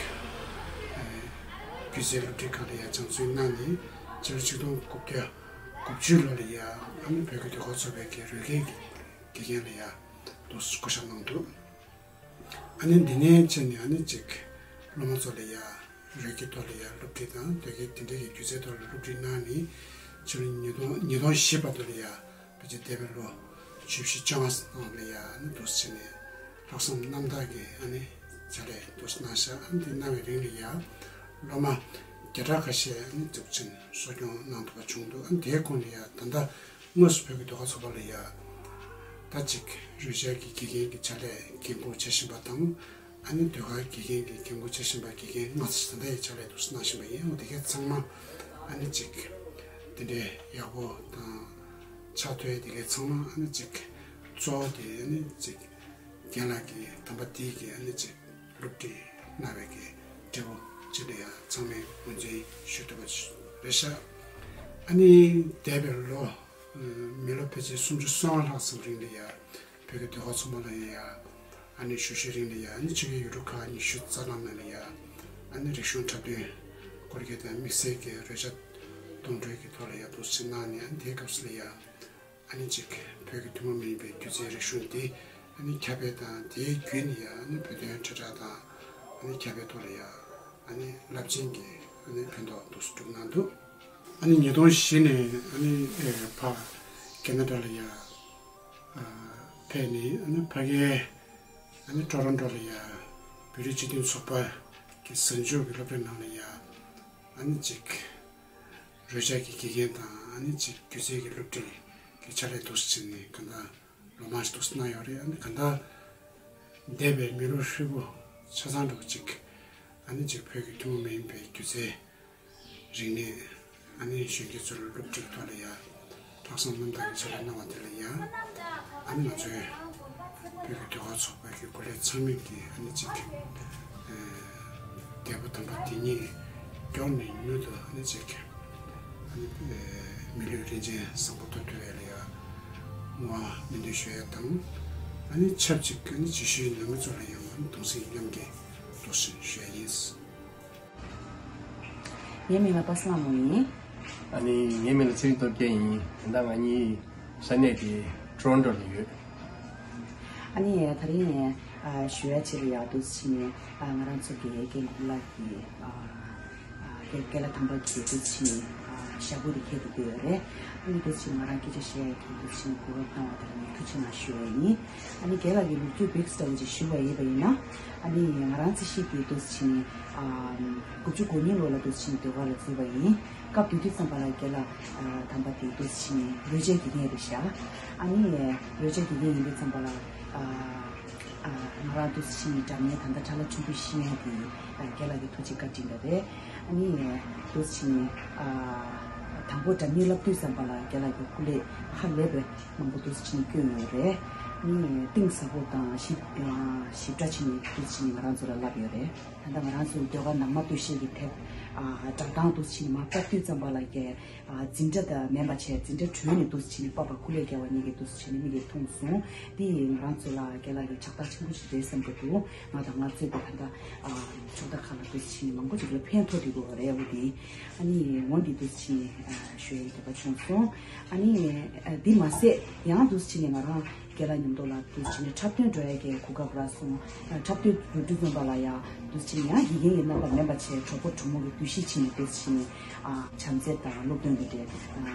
སྒྱུ་རྩལ་སློབ་ཁྲིད་ཁང་ལ་ཡང་སྦྱང་བརྩོན་གནང་ནས། སྤྱི་ལོ་ཆིག་སྟོང་དགུ་བརྒྱ་དགུ་བཅུ་ལོ་ལ་ཡང་ཨ་ནི་བོད་ཀྱི་ཟློས་གར་ཚོགས་པའི་གི་རོལ་རྒྱའི་གི་དགེ་རྒན་ལ་ཡ་དུ་བསྐོ་བཞག་གནང་འདུག་ཨ་ནི་འདི་ནས་བྱས་ནས་ཨ་ནི་ཅིག་སློབ་མ་ཚོ་ལ་ཡ་རོལ་རྒྱའི་ཐོག་ལ་ཡ་སློབ་ཁྲིད་དང་དེ་གའི་དེ་འདྲའི་གི་སྒྱུ་རྩལ་ཐོག་ལ་སློབ་ཁྲིད་གནང་ནས་ཕྱི་ལོ་ཉིས་སྟོང་ཉིས་སྟོང་བཞི་བར་དུ་ལ་ཡ་ཕལ་ཆེར་འདས་པའི་ལོ་བཅུ་བཞི་བཅོ་ལྔ་ནང་ལ་ཡ་ཨ་ནི་འདུག་སེ་བྱས་ནས་ལྷག་བསམ་རྣམ་དག་གི་ཨ་ནི་བྱ་ལས་འདུག་སེ་གནང་ཤག་ཨ་ནི་དེ་གནང་བའི་རིང་ལ་ཡ་སློབ་མ་བརྒྱ་ཕྲག་ཁ་ཤས་ཨ་ནི་འཛུགས་ཆེན་གསོ་སྐྱོང་གནང་ཐུབ་པ་བྱུང་འདུག་ཨ་ནི་དེའི་ཁོངས་ལ་ཡ་ད་ལྟ། དངོས་སུ་བོད་ཀྱི་ཟློས་གར་ཚོགས་པ་ལ་ཡ། ད་ཅིག་རོལ་ཆ་གི་དགེ་རྒན་གྱི་ཕྱག་ལས་འགན་འཁུར་བྱེད་བཞིན་པ་དང་། ཨ་ནི་ཟློས་གར་དགེ་རྒན་གྱི་འགན་འཁུར་བྱེད་བཞིན་པ་དགེ་རྒན་ལྔ་ཙམ་ད་ལྟ་ཡི་ཕྱག་ལས་འདུག་སེ་གནང་བཞིན་པ་ཡིན། འོ་དེ་གའི་ཚང་མ་ཨ་ནི་ཅིག་དེ་འདྲའི་ཡག་པོ་དང་ཕྱག་ཐོའི་དེ་གའི་ཚང་མ་ཨ་ནི་ཅིག་གཙོ་བོ་དེ་ཨ་ནི་ཅིག་རྒན་ལགས་ཀྱི་དམ་པ་དེའི་གི་ཨ་ནི་ཅིག་སློབ་ཁྲིད་གནང་བའི་གི་འབྲས་བུ་ཅིག་ལ་ཡང་ཚང་མས་ངོས་འཛིན་ཞུ་ཐུབ་པ་རེད་ཤག་ཨ་ནི་འདས་པའི་ལོ་མི་ལོ་ཕལ་ཆེར་སུམ་ཅུ་སོ་ལྔ་ལྷག་ཙམ་རིང་ལ་ཡང་བོད་ཀྱི་ཟློས་གར་ཚོགས་པ་ལ་ཡང་ཨ་ནི་ཞུ་ཞུའི་རིང་ལ་ཡང་ཨ་ནི་ཆོས་རྒྱལ་ཡུལ་གྲུ་ཁག་ཉི་ཤུ་རྩ་ལྔ་ནང་ལ་ཡང་ཨ་ནི་རིག་གཞུང་འཁྲབ་སྟོན་སྐོར་གྱི་དང་དམིགས་བསལ་གྱི་རོལ་ཆ་གཏོང་སྤྲོད་ཀྱི་ཐོག་ལ་ཡང་འདུག་སེ་གནང་ནས། ཨ་ནི་དེའི་སྐབས་སུ་ལ་ཡང་ཨ་ནི་ཅིག་བོད་ཀྱི་ཐུན་མོང་མ་ཡིན་པའི་སྒྱུ་རྩལ་རིག་གཞུང་འདི་ཨ་ནི་ཁྱབ་སྤེལ་དང་། དེའི་བརྒྱུད་ནས་ཡང་ཨ་ནི་བོད་དོན་དྲིལ་བསྒྲགས་དང་ཨ་ནི་ཁྱབ་སྤེལ་ཐོག་ལ་ཡང་ཨ་ནི་རླབས་ཆེན་གྱི་ཨ་ནི་ཕན་ཐོགས་འདུག་སེ་བསྒྲུབས་གནང་འདུག་ཨ་ནི་ཉིས་སྟོང་བཞི་ནས་ཨ་ནི་ཨེ་ཕར་ཁེ་ན་ཌ་ལ་ཡང་ཨ་ཕེབས་ནས། ཨ་ནི་ཕ་གིའི་ཨ་ནི་ཊོ་རོན་ཊོ་ལ་ཡང་བོད་རིགས་སྤྱི་མཐུན་ཚོགས་པ་གི་གཟའ་མཇུག་གི་སློབ་གྲྭའི་ནང་ལ་ཡང་ཨ་ནི་ཅིག་རོལ་ཆ་གི་དགེ་རྒན་དང་། ཨ་ནི་ཅིག་སྒྱུ་རྩལ་གྱི་སློབ་ཁྲིད་ཀྱི་ཕྱག་ལས་འདུག་སེ་བྱས་ནས་གང་ལྟར་ལོ་མང་ཞིག་འདུག་སེ་གནང་ཡོད་རེད། ཨ་ནི་གང་ལྟར་འདས་པའི་མི་ལོ་ཧྲིལ་པོ་ཆ་ཚང་འདྲ་བོ་ཅིག་ཨ་ནི་ཅིག་བོད་ཀྱི་ཐུན་མོང་མ་ཡིན་པའི་སྒྱུ་རྩལ་རིག་གནས། ཨ་ནི་གཞོན་སྐྱེས་ཚོ་ལ་སློབ་ཁྲིད་ཐོག་ལ་ཡང་ལྷག་བསམ་རྣམ་དག་གི་ཕྱག་ལས་གནང་བ་དེ་ལ་ཡང་། ཨ་ནི་ང་ཚོའི་བོད་ཀྱི་ཟློས་གར་ཚོགས་པ་གི་འགོ་ལས་ཚང་མས་ཀྱིས་ཨ་ནི་ཅིག་ཨ་འདས་པོ་དམ་པ་དེ་ཉིད་མགྱོགས་ནས་མྱུར་དུ་ཨ་ནི་ཅིག་ཨ་ནི་ཨ་མི་ལུས་རིན་ཆེན་བཟང་པོ་ཐོབ་ཐུབ་ཡ་ལ་ཡང་བསྔོ་བ་སྨོན་འདུན་ཞུ་ཡ་དང་། ཨ་ནི་ཆབས་ཅིག་ཨ་ནི་རྗེས་ཤུལ་ནང་མི་ཚོ་ལ་ཡང་ཨ་ནི་གདུང་སེམས་མཉམ་སྐྱེད་འདུག་སེ་ཞུ་ཡ་ཡིན། ངའི་མིང་ལ་པ་སངས་ལྷ་མོ་ཡིན། ཨ་ནི་ངའི་མིང་ལ་ཚེ་རིང་སྟོབས་རྒྱལ་ཡིན། ད་ལྟ་ང་གཉིས་ས་གནས་དེ་ཊོ་རོན་ཊོ་ལ་ཡོད། ཨ་ནི་ད་རིང་ནས་ཨ་ཞུ་ཡ་ཕྱིར་ཡ་འདུག་སེ་བྱས་ནས་ཨ་ང་རང་ཚོ་གི་རྒན་ལགས་ཀྱི་ཨ་ཨ་རྒན་རྒན་ལགས་དམ་པ་གི་འདུག་སེ་བྱས་ནས་ཨ་ཞབས་པུ་རེ་འཁྱེར་ཏེ་བསྡད་ཡོད་རེད། ཨ་ནི་འདུག་སེ་བྱས་ནས་ང་རང་སྐད་ཆ་བཤད་ཡ་གི་འདུག་སེ་བྱས་ནས་གོ་སྐབས་གནང་བ་དེ་ལ་ངས་ཐུགས་རྗེ་གནང་ཞུ་ཡ་ཡིན། ཨ་ནི་རྒན་ལགས་ཀྱི་ལོ་རྒྱུས་བིག་ཙམ་ཅིག་ཞུ་བ་ཡིན་པ་ཡིན་ན། ཨ་ནི་ང་རང་ཚོ་ཞིག་གི་འདུག་སེ་བྱས་ནས་ཨ་དགུ་བཅུ་གོ་གཉིས་ལོ་ལ་འདུག་སེ་བྱས་ནས་ཟློས་གར་ལ་འཛུལ་བ་ཡིན། སྐབས་དེ་དུས་ཙམ་པ་ལ་རྒན་ལགས་ཨ་དམ་པ་དེ་འདུག་སེ་བྱས་ནས་རོལ་ཆའི་དགེ་རྒན་རེད་ཤག་ཨ་ནི་རོལ་ཆའི་དགེ་རྒན་ཡིན་དུས་ཙམ་པ་ལ་ཨ་ཨ་ང་རང་འདུག་སེ་བྱས་ནས་སྒྲ་སྙན་ད་ལྟ་ཁྲ་ལ་ཆུང་དུས་ཤེས་ཡ་དེ་ཨ་རྒན་ལགས་ཀྱི་ཐུགས་རྗེ་བཀའ་དྲིན་པ་རེད། ཨ་ནི་འདུག་སེ་བྱས་ནས་ཨ་དང་པོ་སྒྲ་སྙན་བསླབ་དུས་ཙམ་པ་ལ་རྒན་ལགས་ཀྱི་སྐུ་ལས་ཧ་ལས་པའི་མང་པོ་འདུག་སེ་བྱས་ནས་བསྐྱོན་ཡོད་རེད། ཨ་ནི་གཏིང་ཟབ་པོ་དང་ཞིབ་ཞིབ་ཕྲ་བྱས་ནས་འདུག་སེ་བྱས་ནས་ང་རང་ཚོ་ལ་བསླབས་ཡོད་རེད། ད་ལྟ་ང་རང་ཚོའི་ཟློས་གར་ནང་མ་སྟོད་གཞས་ཀྱི་དེབ་ཨ་སྒྲ་གདངས་འདུག་སེ་བྱས་ནས་མར་ཕབ་དུས་ཙམ་པ་ལ་རྒྱལ་ཨ་འཛིན་གྲྭ་དང་མིན་པ་བྱས་འཛིན་གྲྭ་གྲོལ་ནས་འདུག་སེ་བྱས་ནས་པ་ཕ་སྐུ་ལས་རྒྱལ་བ་གཉིས་ཀྱིས་འདུག་སེ་བྱས་ནས་མིག་གིས་མཐོང་སོང་། དེ་ཡིས་ང་རང་ཚོ་ལ་རྒན་ལགས་ཀྱི་ཕྱག་རྟགས་ཆེན་པོ་ཞིག་རེད་བསམ་གྱི་འདུག་ང་དང་ང་གཙོས་པའི་ད་ལྟ་ཨ་ཕྱོགས་མཐའ་ཁག་ལ་འདུག་སེ་བྱས་ནས་མང་པོ་ཞིག་ལ་ཕན་ཐོགས་བསྡད་ཀྱི་ཡོད་རེད། འོ་དེ་ཨ་ནི་འོ་འདི་འདུག་སེ་བྱས་ནས་ཨ་ཞུ་ཡའི་འདོད་པ་བྱུང་སོང་། ཨ་ནི་ཨ་འདི་མ་ཟད་ཡང་འདུག་སེ་བྱས་ནས་ང་རང་རྒན་ལགས་མཉམ་དུ་ལ་འདུག་སེ་བྱས་ནས་འཁྲབ་སྟོན་འགྲོ་ཡ་གི་གོ་སྐབས་རག་སོང་། ཨ་འཁྲབ་སྟོན་འགྲོ་དུས་ཙམ་པ་ལ་ཡང་འདུག་སེ་བྱས་ནས་ཡང་དགེ་རྒན་གྱི་རྣམ་པ་མིན་པ་བྱས་གྲོགས་པོ་གྲོགས་མོ་གི་འདུ་ཤེས་བྱས་ནས་འདུག་སེ་བྱས་ནས་ཨ་བྱམས་བརྩེ་དང་སློབ་སྟོན་གྱི་དེ་ཨ་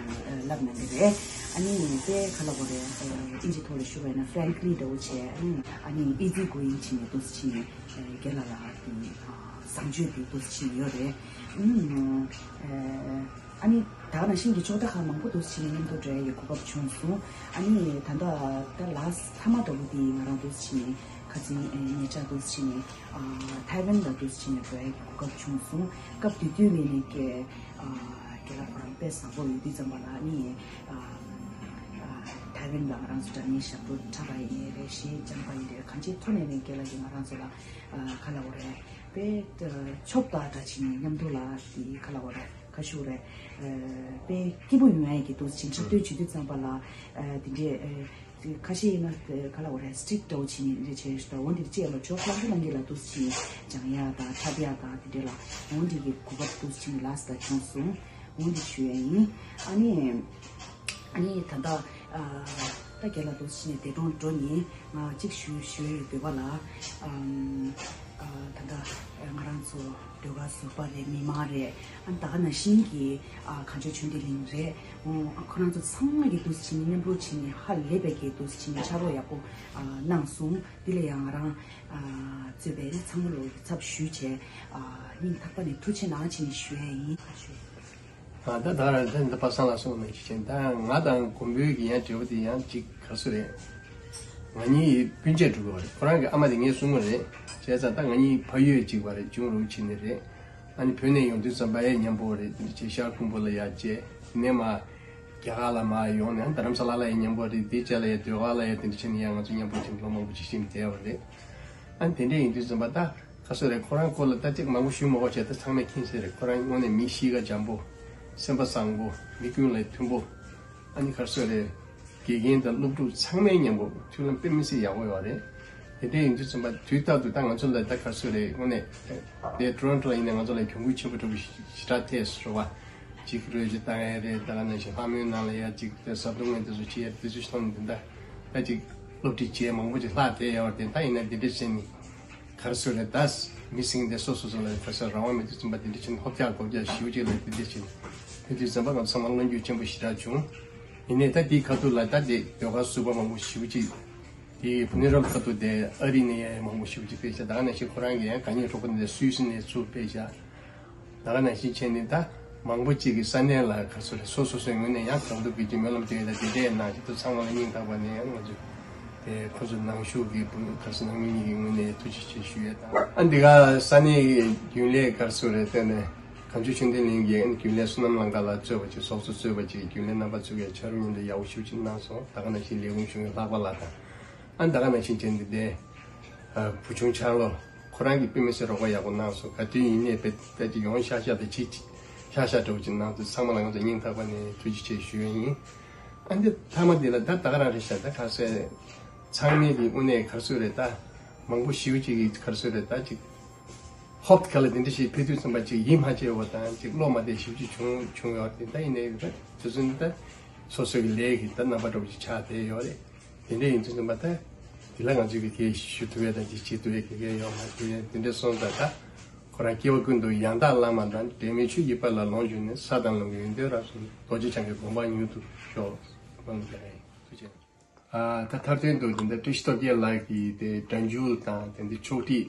བསླབ་གནང་གི་རེད། ཨ་ནི་དཔེ་ག་ལ་གོ་རེད། ཨིན་ཇི་ཐོག་ལ་ཞུ་བ་ཡིན་ན་frankly་འདྲ་བོ་བྱས། ཨ་ནི་easy going་བྱས་ནས་འདུག་སེ་བྱས་ནས་རྒན་ལགས་ལ་དེ་བཟང་སྤྱོད་དེ་འདུག་སེ་བྱས་ནས་ཡོད་རེད། ཨ་ནི་ཨ་ནི་ད་ག་ནང་བཞིན་གྱི་ཕྱོགས་མཐའ་ཁག་མང་པོ་འདུག་སེ་བྱས་ནས་མཉམ་དུ་འགྲོ་ཡ་གི་གོ་སྐབས་བྱུང་སོང་། ཨ་ནི་ད་ལྟ་ད་last་མཐའ་མ་འདྲ་བོ་དེ་ང་རང་འདུག་སེ་བྱས་ནས་ཁ་སང་ཉེ་ཆར་འདུག་སེ་བྱས་ནས་ཐའེ་ཝན་ལ་འདུག་སེ་བྱས་ནས་འགྲོ་ཡ་གི་གོ་སྐབས་བྱུང་སོང་། སྐབས་དེ་དུས་ནས་ནས་ཀྱི་རྒན་ལགས་ཁོ་རང་དཔེ་བཟང་པོ་ཡོད་དུས་ཙམ་པ་ལ་ཨ་ནི་ཐའེ་ཝན་ལ་ང་རང་ཚོ་སྒྲ་སྙན་ཞབས་བྲོ་འཁྲབ་པ་ཡིན་ནའི་རེད། གཞས་སྦྱང་པ་ཡིན་ནའི་རེད། གང་ཅིའི་ཐོག་ནས་ནས་རྒན་ལགས་ཀྱིས་ང་རང་ཚོ་ལ་ག་ལ་འོ་རེད། དཔེ་ཆོབ་དང་འདྲ་བྱས་ནས་མཉམ་དུ་ལ་དེ་ག་ལ་འོ་རེད། ཁ་ཤུ་རེད། དཔེ་སྐྱིད་པོ་ཡོང་ཡ་གི་འདུག་སེ་འཁྲབ་སྟོན་བྱེད་དུས་ཙམ་པ་ལ་དེ་འདྲས་ཁ་ཤས་ཡིན་ན་ག་ལ་འོ་རེད། strict་འདྲ་བོ་བྱས་ནས་འདྲ་བྱས་ཤག་འོ་འདིར་བཅས་ལ་ཇོབ་ལྷང་གི་ལྷང་གི་ལ་འདུག་སེ་སྦྱང་ཡ་དང་འཁྲབ་ཡ་དང་དེ་འདྲས་ལ་འོ་འདི་གི་གོ་སྐབས་འདུག་སེ་ལ་སི་ད་བྱུང་སོང་། འོ་འདི་ཞུ་ཡ་ཡིན། ཨ་ནི་ཨ་ནི་ད་ལྟ་ད་རྒན་ལགས་འདུག་སེ་བྱས་ནས་འདས་གྲོངས་འགྲོ་ནས་ང་གཅིག་ཞུ་ཞུ་ཡ་ཡོད་འདོད་པ་ལ། ཨམ། ཨ་ད་ལྟ་ང་རང་ཚོ་ཟློས་གར་ཟུར་པ་རེད། མི་མང་རེད། ཨ་ད་ག་ནང་བཞིན་གྱི་ཨ་གངས་ལྗོངས་ཆོས་ལྡན་གླིང་རེད། ཨོ་ཁོ་རང་ཚོ་ཚང་མ་གི་འདུག་སེ་བྱས་ནས་མཉམ་རུབ་བྱས་ནས་ཧ་ལས་པའི་གི་འདུག་སེ་བྱས་ནས་ཕྱག་རོགས་ཡག་པོ་ཨ་གནང་སོང་། འདི་ལ་ཡང་ང་རང་ཨ་གཙོས་པའི་ཚང་མ་ལོ་གི་ཚབ་ཞུས་བྱས་ཨ་སྙིང་ཐག་པ་ནས་ཐུགས་རྗེ་གནང་བྱས་ནས་ཞུ་ཡ་ཡིན། ཨ་ད་ད་ར་ད་ད་པ་སངས་ལ་སོང་ནས་ཅི་བྱེད། ད་ང་དང་མགོན་པོའི་གི་ཡང་འབྲེལ་བ་དེ་ཡང་ཅིག་ག་སུ་རེད། ང་གཉིས་སྤུན་མཆེད་དྲུག་པ་རེད། ཁོ་རང་གི་ཨ་མ་དེ་ངའི་སྲུང་མ་རེད། བྱས་ཙང་ད་ང་གཉིས་ཕ་ཡུལ་གཅིག་པ་རེད། ཅུང་རུ་ཕྱིན་ནི་རེད། ཨ་ནི་བོད་ནས་ཡོང་དུས་ཙམ་པ་ཡང་མཉམ་པོ་རེད། དེ་འདྲ་བྱས་ཤར་ཁུམ་བུ་ལ་ཡར་བཅད། དེ་ནས་མར་རྒྱ་གར་ལ་མར་ཡོང་ནས་རྡ་རམ་ས་ལ་ལ་ཡང་མཉམ་པོ་རེད། དེ་རྗེས་ལ་ཡང་ཟློས་གར་ལ་ཡང་དེ་འདྲ་བྱས་ནས་ཡང་ང་ཚོ་མཉམ་པོ་བྱས་ནས་ལོ་མང་པོ་ཅིག་ཕྱིན་བསྡད་པ་རེད། ཨ་ནི་དེ་འདྲ་ཡིན་དུས་ཙམ་པ་ད་ག་སོ་རེད། ཁོ་རང་སྐོར་ལ་ད་ཅིག་མང་པོ་ཞུ་མ་དགོས་བྱས། ད་ཚང་མས་མཁྱེན་གསལ་རེད། ཁོ་རང་དངོས་གནས་མི་གཤིས་ཀ་འཇམ་པོ། སེམས་པ་བཟང་པོ། མི་ཀུན་ལ་མཐུན་པོ། ཨ་ནི་ག་སོ་རེད། དགེ་རྒན་དང་སློབ་ཕྲུག་ཚང་མའི་མཉམ་པོ་མཐུན་ལམ་དཔེ་མི་སྲིད་ཡག་པོ་ཡོད་རེད། དེ་འདྲ་ཡིན་དུས་ཙམ་པ་དུས་རྟག་ཏུ་ད་ང་ཚོ་ལ་ད་ག་སོ་རེད། དངོས་གནས་དེ་ཊོ་རོན་ཊོ་ལ་ཡིན་ན་ང་ཚོ་ལ་གྱོང་གུད་ཆེན་པོ་འགྲོ་གི་ཞེ་དྲག་ཐེབས་སོང་བ། ཅིག་རོལ་ཆ་བཏང་ཡ་རེད། ད་ག་ནང་བཞིན་ལྷ་མོའི་ནང་ལ་ཡ་ཅིག་དེ་ཟབ་ཏུ་མངོན་དེ་ཚོ་བྱེད་ཡ་དེ་ཚོ་ཞིག་མཐོང་ནས་དེ་འདྲ་ད་ཅིག་སློབ་ཁྲིད་བྱས་མང་པོ་ཅིག་ལྷག་བསྡད་ཡོད་རེད། ད་ཡིན་ན་དེ་འདྲ་བྱས་ནས་ག་རེ་ཟེར་རེད། ད་མི་སེང་དེ་སོ་སོ་སོ་ལ་ག་ས་རང་དབང་མེད་དུས་ཙམ་པ་དེ་འདྲ་བྱས་ནས་ཧོབ་རྒྱག་སྒོ་རྒྱག་ཞེ་པོ་ཅིག་ལ་དེ་འདྲ་བྱས་ནས་དེ་དུས་ཙམ་པ་ང་ཚང་མ་བློ་འགྱོད་ཆེན་པོ་ཞེ་དྲག་བྱུང་། ཡིན་ནའི་ད་དེའི་ཁ་ཐུག་ལ་ད་དེ་ཟློས་གར་ཟུར་པ་མང་པོ་ཞེ་པོ་ཅིག་དེ་བུ་ནི་རོབ་ཁ་ཐུག་དེ་ཨ་རི་ནས་ཡང་མང་པོ་ཞེ་པོ་ཅིག་ཕེབས་ཤག་ད་ག་ནང་བཞིན་ཁོ་རང་གི་ཡང་དགའ་ཉེ་གྲོགས་པོ་འདི་སུད་སི་ནས་ཚུར་ཕེབས་ཤག་ད་ག་ནང་བཞིན་བྱས་ནས་ད་མང་པོ་ཅིག་གིས་ས་གནས་ལ་ག་ཚོད་རེད། སོ་སོ་སོའི་ངོས་ནས་ཡང་གང་ཐུབ་ཀྱིས་ཀྱི་སྨོན་ལམ་སྟོན་ཡ་དང་དེ་འདྲའི་གནང་བྱས། ད་ཚང་མ་ལ་སྙིང་ཐག་པ་ནས་ཡང་ང་ཚོས་དེ་ཁོ་ཚོ་ནང་བཞུགས་ཀྱི་བུ་ག་ཚོད་ནང་མི་གཉིས་ཀྱི་ངོས་ནས་ཐུགས་རྗེ་ཆེ་ཞུ་ཡས་དང་། ཨ་འདི་ག་ས་གནས་ཀྱི་རྒྱུན་ལས་ག་ཚོད་རེད། དེ་ནས་གངས་ལྗོངས་ཆོས་ལྡན་གླིང་གི་རྒྱུན་ལས་བསོད་ནམས་གླིང་ག་ལགས་གཙོས་པ་ཅིག་ཚོགས་གཙོ་གཙོས་པ་ཅིག་རྒྱུན་ལས་རྣམ་པ་ཚོ་གིས་ཕྱག་རོགས་མཉམ་དུ་ཡག་པོ་ཞེ་པོ་ཅིག་གནང་སོང་། ད་ག་ནང་བཞིན་ལས་ཁུངས་གཞུང་གི་ལྷག་པ་ལགས་དང་། ཨ་ད་ག་ནང་བཞིན་བྱས་ནས་འདི་ཨ་བུ་ཆུང་ཆག་ལོ་ཁོ་རང་གིས་དཔེ་མི་སྲིད་རོགས་པ་ཡག་པོ་གནང་སོང་། ག་དུས་ཡིན་ནའི་དཔེ་ལྟ་ཅིག་ཡོང་ཤག་ཤག་དང་ཅིག་ཤག་ཤག་འདྲ་བོ་ཅིག་གནང་དུས་ཚང་མ་ལ་ང་ཚོ་སྙིང་ཐག་པ་ནས་ཐུགས་རྗེ་ཆེ་ཞུ་ཡ་ཡིན། ཨ་འདི་མཐའ་མ་འདི་ལ་ད་ད་ག་རང་རེད་ཤག་ད་ག་ཚོད་ཚང་མས་ཀྱི་དངོས་གནས་ག་ཚོད་རེད། ད་མང་པོ་ཞེ་པོ་ཅིག་གིས་ག་ཚོད་རེད། ད་ཅིག་ཧོབ་ག་ལ་དེ་འདྲ་ཞིག་ཕེབས་དུས་ཙམ་པ་ཅིག་ཡིད་མ་ཆེས་པ་དང་ཅིག་བློ་མ་བདེ་ཞེ་པོ་ཅིག་བྱུང་བྱུང་ཡོད་རེད། ད་ཡིན་ནའི་ད་དེ་ཚོ་ནི་ད་སོ་སོ་གི་ལས་ཀྱི་ད་རྣམ་པ་འདྲ་བོ་ཅིག་ཆགས་བསྡད་ཡོད་རེད། དེ་འདྲ་ཡིན་དུས་ཙམ་པ་ད་ དེ་ལ་ང་ཚོས་ཀྱི་དེ་ཞུ་ཐུབ་ཡས་དང་ཅིག་བྱེད་ཐུབ་ཡས་ཀྱི་ཡོད་མ་རེད། དེ་འདྲ་སོང་ཙང་ད་ཁོ་རང་སྐྱེ་བ་ཀུན་ཏུ་ཡང་དག་བླ་མ་དང་། འབྲལ་མེད་ཆོས་ཀྱི་དཔལ་ལ་ལོངས་སྤྱོད་ནས། ས་དང་ལམ་གྱི་ཡོན་ཏན་རབ་གསུངས་ནས། རྡོ་རྗེ་འཆང་གི་དགོངས་པ་མྱུར་དུ་ཤོག། ཐུགས་རྗེ་ཆེ། ཨ། ད་མཐར་དོན་དུ་དེ་འདྲ་བཀྲ་ཤིས་སྟོབས་རྒྱས་ལགས་ཀྱིས་དེ་སྒྲ་འཇུག་དང་དེ་འདྲ་ཕྱོགས་སྒྲིག་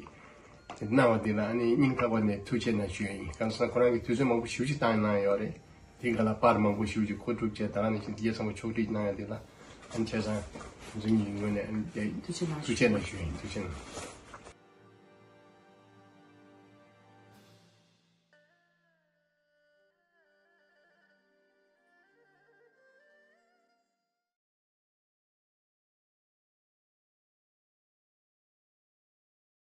དེ་གནང་བ་དེ་ལ་ཨ་ནི་སྙིང་ཐག་པ་ནས་ཐུགས་རྗེ་ཆེ་གནང་ཞུ་ཡ་ཡིན། གང་ཟེར་ན་ཁོ་རང་གིས་དུས་ཚོད་མང་པོ་ཞེ་པོ་ཅིག་བཏང་གནང་ཡོད་རེད། དེ་ག་ལ་པར་མང་པོ་ཞེ་པོ་ཅིག་མཁོ་སྒྲུབ་བྱས། ད་ག་ནང་བཞིན་དེ་གའི་ཚང་མ་ཕྱོགས་སྒྲིག་གནང་ཡ་དེ་ལ་ཨ་ནི་བྱས་ཙང་ང་ཚོ་གཉིས་ཀྱི་ངོས་ནས་ཨ་ནི་དེ་ཐུགས་རྗེ་ཆེ་གནང་ཞུ་ཡ་ཡིན། ཐུགས་རྗེ་ཆེ་གནང་།